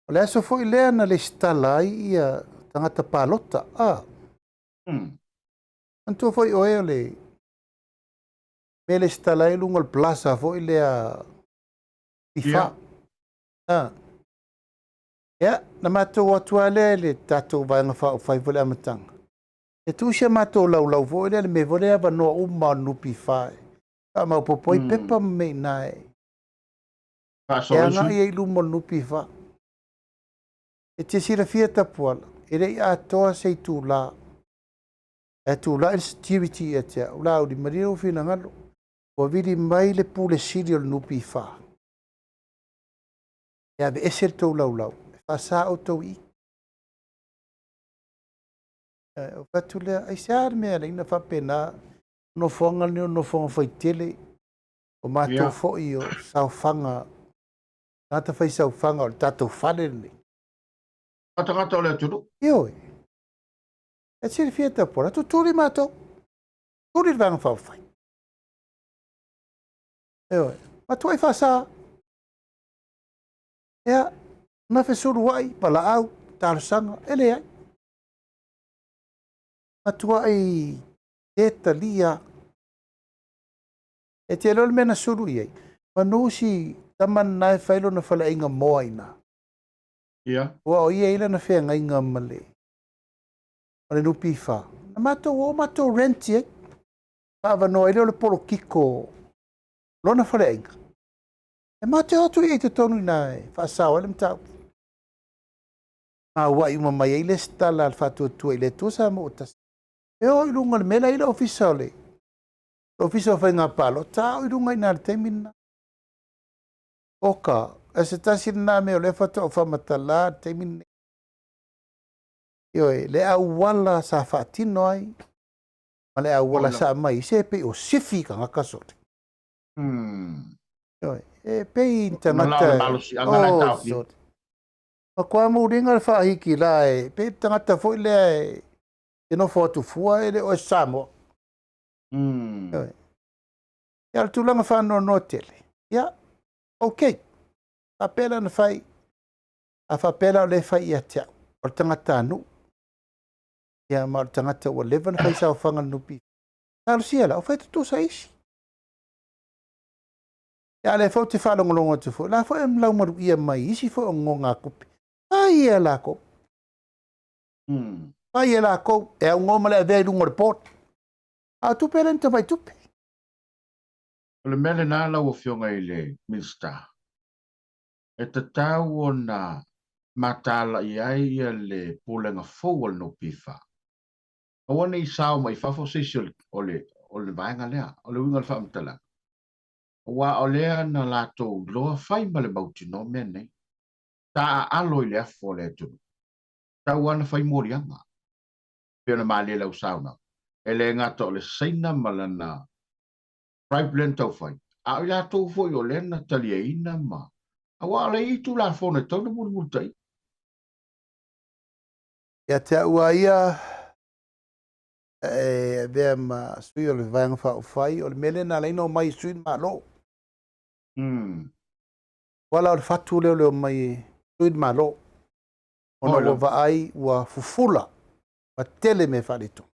O le aso foi lea na lesitala ai ia tagata palota. Ah. Manatua foi oe o le mea lesitala ai luga o le plaza foi lea FIFA. Ia. Ah. Ia, na matou o atu lava lea i le tatou Vaega Faaupufai foi i le amataga. E tuu si a matou laulau foi lea, le mea foi lea e avanoa uma o le NPF e faamaopoopo ai pepa ma mea i ina e Faasolo ai sui. agai ai i luma o le NPF. E te silafia Tapuala, e le i atoa se itula, ae tulai le security ia te au, Laauli, malie lou finagalo, ua vili mai le Pule Sili o le NPF e aveese le tou laulau, e faasa outou i i. Ou fai atu lea, aisea le mea e ala ai ona faapena nofoaga lenei o le nofoaga faitele, o matou foi o saofaga, tagata faisaofaga o le tatou fale lenei. O tagata o le atunuu. Ioe. E silafia Tapuala, tutuli matou, tuli le Vaega Faaupufai. Ioe. Matuai faasa. Ia, na fesulua'i, valaau, talosaga, e leai. Matuai le talia. E te iloa le mea na sulu i ai, manu si tama lena e fai lona faleaiga moa i ina. Ia. Aua o ia e i ai lana feagaiga ma le ma le NPF. Na matou o matou rent i ai. Faaavanoa ai lea o le polokiko lona faleaiga. E matou te o atu i ai i totonu i ina e faasao ai le mataupu. Mauai uma mai ai le isi tala a le Faatuatua i le Atua Samoa ua Tasi. E o i luga o le mea la e i ai le Ofisa o le Ofisa o Faiga Palota, a o i luga i ina i le taimi lena. Oka, o se tasi lena mea o lea faatoa ou faamatala i le taimi lenei. Ioe, le auala sa faatino ai ma le auala sa aumai, se pei o sifi tagata sole. Ioe, e pei ni tagata. Oh, sole. Matua muliga le faahiki la e pei le tagata foi lea e nofo atu fua e le o e Samoa. Ioe. Ia, o le tulaga faanoanoa tele. Ia, okay. Faapea la na fai, a faapea la o lea e fai ia te au, o le tagatanuu, ia ma o le tagata ua leva ona fai saofaga i le NPF. Talosia la, o fai tutusa isi. Ia, a o lea foi ou te faalogologo atu foi, o la foi e laumaluia mai isi foi o nonogatupe. Fai e lakou. Fai e lakou, e aunoa ma le avea i luga o le board. A o tupe e le ni tamai tupe. O le mea lena lau Afioga i le Minisita, e tatau ona mataala i ai le pulega fou a le NPF. Aua ne i sao mai fafo se isi o le vaega lea, o le uiga o le faamatalaga. Aua o lea na latou iloa fai ma le mautinoa mea nei. Taaalo i le afu o le atunuu. Tau lava na fai moliaga. Pei ona malie lau saunoaga, e le gata o le Saina ma lana bribe lea na taufai, a o i latou foi o lea na taliaina ma... Aua o lea e i ai Tulafono e tatau ona mulimulitaia. Ia te au lava ia, e avea ma sui o le Vaega Faaupufai, o le mea lea na ala ai ona omai e sui le Malo. Aua la o le fatu lea o le omai e sui le Malo, ona ua vaai ua fufula ma tele mea faaletonu.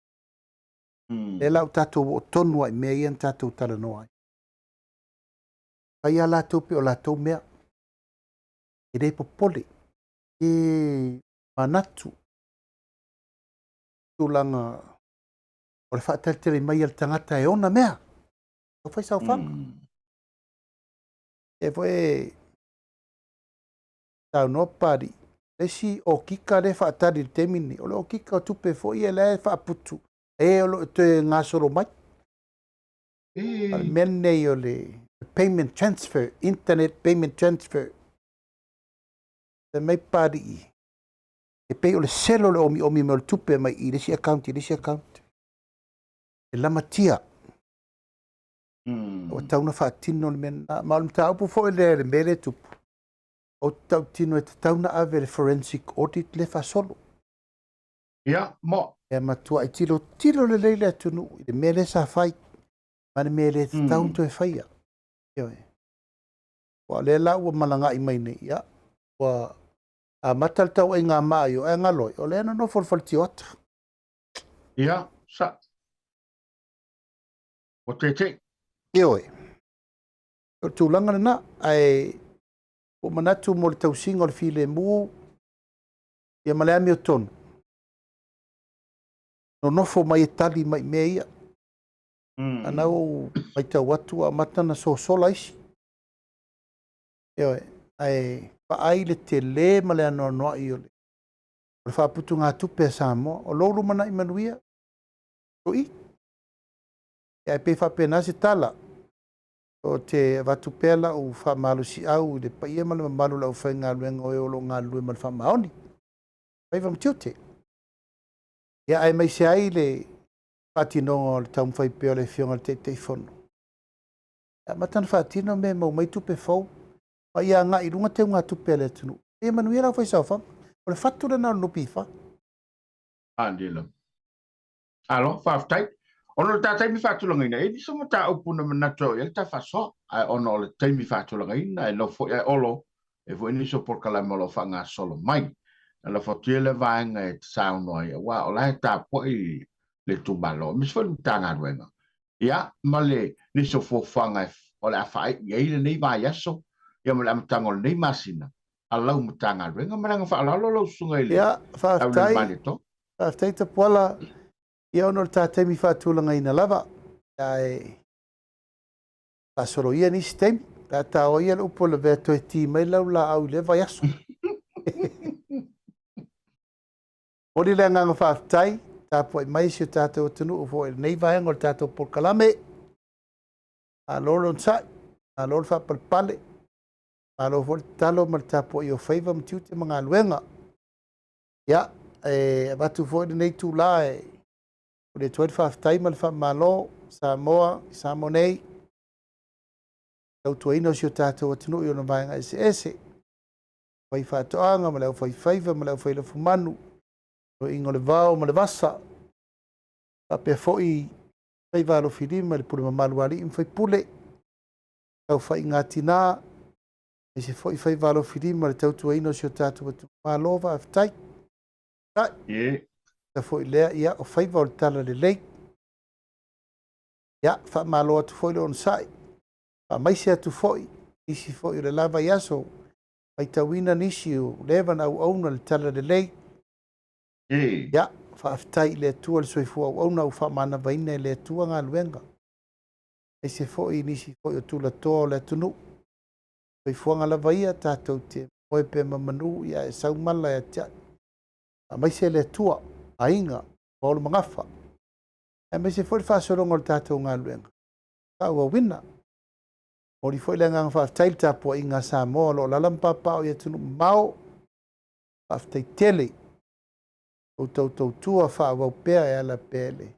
Lea la ua tatou oo tonu lava i mea ia na tatou talanoa ai. Fai lava latou pei o latou mea. E le popole, e manatu tulaga o le faatalitali mai a le tagata e ona mea. Tau fai saofaga. E foi e saunoa Papalii, le isi okika lea e faatali i le taimi lenei, o le okika o tupe foi ia la e faaputu, e o lo o toe gasolo mai. O le mea lenei o le payment transfer, internet payment transfer. Fai mai Papalii, e pei o le selo le omiomi mai o le tupe mai i le isi account i le isi account. E lamatia. Ua tatau ona faatino le mea lena. Ma o le mataupu foi lea i le mea lea e tupu, ou te tautino e tatau ona ave le forensic audit lea faasolo. Ia, mo. E matuai tilotilo lelei le atunuu i le mea lea sa fai, ma le mea le tatau ona toe faia. Ioe. Aua o lea la ua malagai mai nei, ia, ua amata le tauaiga maa i o, ae galo ai, o lea e nonofo i le fale tioata. Ia, sa. Ua tete'i. Ioe. O le tulaga lena, ae ua manatu mo le tausiga o le filemu, ia ma le amiotonu, nonofo mai e tali mai i mea ia. A na ua ou matau atu ua amata ona sosola isi. Ioe, ae vaai le tele ma le anoanoai o le faaputugatupe a Samoa. O lou lumanai manuia, o i. Ae pei faapena se tala. Ou te avatu pea lau faamalosiau i le paia ma le mamalu o le aufaigaluega o e o lo o galulue ma le faamaoni, faiva ma tiute. Ia, aemaise ai le faatinoga o le taumafai pea o le Afioga i le Taitaifono. E amata ona faatino mea e maua mai tupe fou, ma ia agai i luga teugatupe a le atunuu. Ia manuia le aufaisaofaga. O le fatu lena o le NPF. Alo, faafetai. Ona o le ta taimi faatulagaina, e le se mataupu na manatu ai o i ai le ta faasoa, ae ona o le taimi faatulagaina e nofo foi ae Olo, e foi nisi o polokalame o lo o faagasolo mai. Na lafo atu ia lea vaega e te saunoa ai, aua o la e tapuai le itumalo, aemaise foi le Matagaluega, ia, ma le nisi o fuafuaga o le a faaiu i ai lenei vaiaso, ia ma le amataga o lenei masina, a lau Matagaluega. Ma le agaga faaaloalo lau Susuga i le Ia, faafetai. Malietoa. Faafetai Tapuala. Ia ona o le ta taimi faatulagaina lava, ae faasolo ia nisi taimi. Pe a taoa ia le upu o lavea toe ti mai lau laau i lea vaiaso. Momoli le agaga faafetai, tapuai mai si o tatou atunuu foi i lenei vaega o le tatou polokalame. Malo le onosai, malo le faapalepale, malo foi le tatalo ma le tapuai o faiva ma tiute ma galuega. Ia, e avatu foi lenei itula e momoli atu ai le faafetai ma le faamalo Samoa i Samoa nei, tautuaina o si o tatou atunuu i ona vaega eseese, faifaatoaga ma le aufaifaiva ma le aufailafumanu, loiga o le vao ma le vasa, faapea foi faiva alofilima i le pule mamalu a alii ma faipule, saofaiga a tina, aemaise foi faiva alofilima i le tautuaina o si o tatou atunuu. Malo faafetai. Ie. Ta foi lea, ia, o faiva o le tala lelei. Ia, faamalo atu foi le onosai, faamaise atu foi nisi foi o le la vaiaso, faitauina nisi o leva na auauna le tala lelei. Ie. Ia, faafetai i le Atua le soifua auauna ua faamanavaina e le Atua galuega. Aemaise foi nisi foi o tulatoa o le atunuu. Soifuaga lava ia tatou te moe pea ma manu, ia e sau mala e atiae. Faamaise le Atua, aiga, paolo magafa. Aemaise foi le faasologa o le tatou galuega, faaauauina. Momoli foi le agaga faafetai i le tapuaiga a Samoa o lo o alaala ma papaaao i atunuu mamao. Faafetai tele o outou tautua faaauau pea e ala pea i le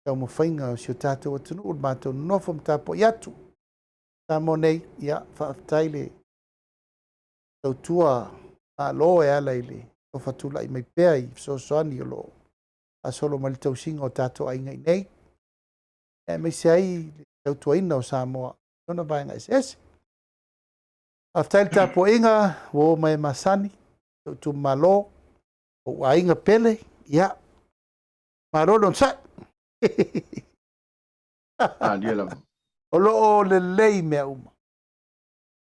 taumafaiga o si o tatou atunuu, le matou nonofo ma tapuai atu. Samoa nei, ia, faafetai le tautua malo e ala i le tofa tulai mai pea i fesoasoani o lo o faasolo mai le tausiga o tatou aiga i nei, aemaise ai le tautuaina o Samoa i ona vaega eseese. Faafetai le tapuaiga, ua oo mai e masani, lou itumalo, ou aiga pele, ia, malo le onosai. Malie lava. O lo o lelei mea uma.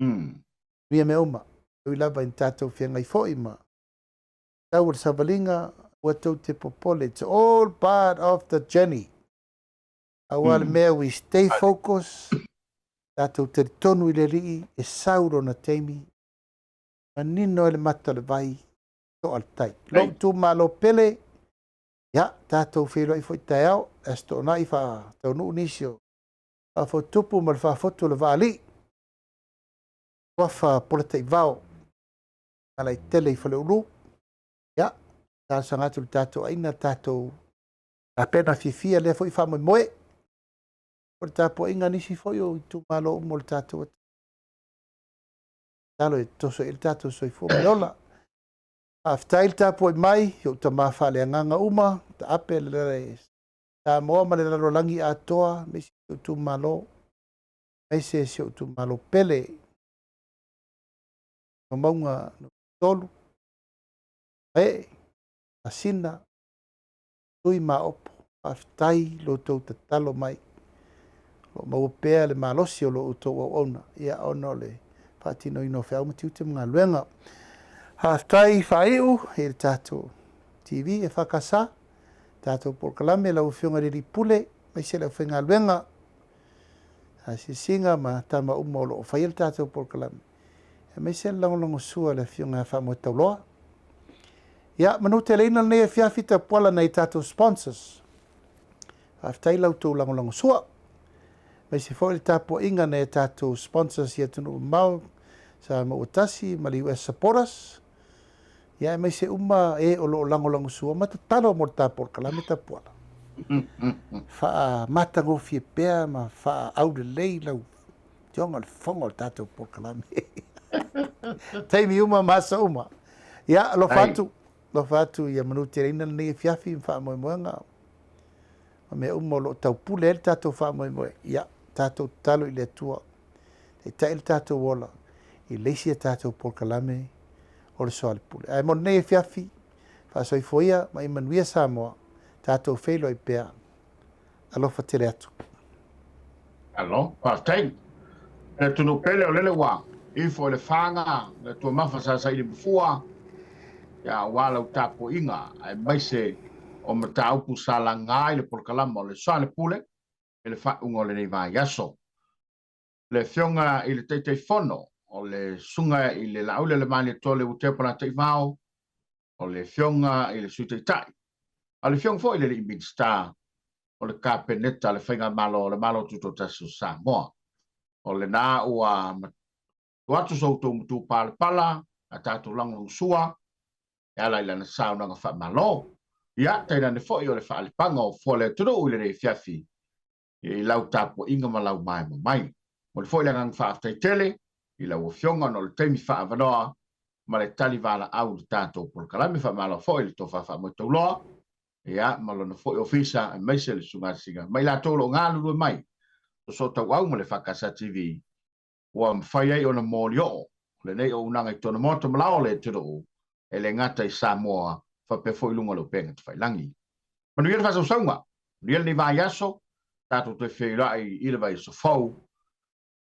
Manuia mea uma. Ui lava ina tatou feagai foi ma tau o le savaliga, ua tou te popole. It's all part of the journey. Aua le mea, we stay focused, tatou talitonu i le Alii, e sau lona taimi, manino ai le mata o le vai, toa le tai. Lou itumalo pele, ia, tatou feiloai foi taeao, le Aso Toonai faataunuu nisi o faafotutupu ma le faafotu o le vaalii. Suafa Polataivao, Malaetele i Faleulu. Ia, talosaga atu i le tatou aiga, tatou tapena fiafia lea foi faamoemoe. O le tapuaiga a nisi foi o itumalo uma o le tatou atunuu. Tatalo e toso i ai le tatou soifua ma le ola. Faafetai le tapuai mai i ou tama faaleagaga uma, taape le Samoa ma le lalolagi atoa, aemaise si ou itumalo, aemaise si ou itumalo pele, Mauga 3, Ee, Masina, Tui ma Opo, faafetai lo outou tatalo mai. O lo o maua pea le malosi o lo outou auauna, ia ona o le faatinoina o feau ma tiute ma galuega. Faafetai faaiu i le tatou TV e FKS, tatou polokalame lau Afioga i le Alii Pule, aemaise le aufaigaluega, asiasiga ma tama uma o lo o faia le tatou polokalame, aemaise le lagolagosua a le Afioga ia Faamoetauloa. Ia, manuteleina lenei afiafi tapuala nai tatou sponsors. Faafetai la outou lagolagosua. Aemaise foi le tapuaiga nai a tatou sponsors i atunuu mamao, Samoa ua tasi ma le US Supporters. Ia, aemaise uma e o lo o lagolagosua ma tatalo mo le ta polokalame tapuala. Faamatagofie pea ma faaaulelei lau Afioga o le fofoga o le tatou polokalame. Taimi uma ma aso uma. Ia, alofa atu, alofa atu ia manuteleina lenei afiafi ma faamoemoega. ma mea uma o lo o taupule ai le tatou faamoemoe, ia, tatou tatalo i le Atua, taitai lo tatou ola i le isi a tatou polokalame o le Soalepule. Ae mo lenei afiafi, faasoifua ia ma ia manuia Samoa, tatou feiloai pea. Alofa tele atu. Malo, faafetai. Le atunuu pele o lele ua ifo i le faga le tuamafa sa saili mafua, ia aua lau tapuaiga aemaise o mataupu sa laga i le polokalama o le Soalepule i le faaiuga o lenei vaiaso. Le Afioga i le Taitaifono o le Susuga i le Laauli-a-le-Malietoa Leuatea Polataivao, o le Afioga i le Sui Taitai, a o le Afioga foi i le Alii Minisita o le Kapeneta a le Faigamalo o le Malo Tutoatasi o Samoa. O lena ua tuu atu so outou matupalapala a tatou lagolagosua e ala i lana saunoaga faamalo. Ia, tainane foi o le faalepaga o fua o le atunuu i lenei afiafi i lau tapuaiga ma lau maema mai. Momoli foi le agaga faafetai tele i lau Afioga ona o le taimi faaavanoa ma le tali valaau i le tatou polokalame. Faamalo foi i le tofa faamoetauloa ia, ma lona foi ofisa aemaise le Susuga Asiga ma i latou o lo o galulue mai soosootauau ma le FKS TV ua mafai ai ona molioo lenei auaunaga i totonu o maota ma lao o le atunuu, e le gata i Samoa faapea foi i luga o le upega tafailagi. Manuia le faasausauga, manuia lenei vaiaso, tatou toe feiloai i le vaiaso fou,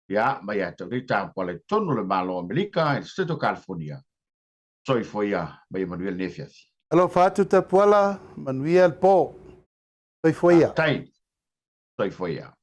ia, mai ia te au nei Tapuala i totonu o le Malo o Amerika i le State o California. Soifua ia ma ia manuia lenei afiafi. Alofa atu Tapuala, manuia le po. Soifua ia. Faafetai. Soifua ia.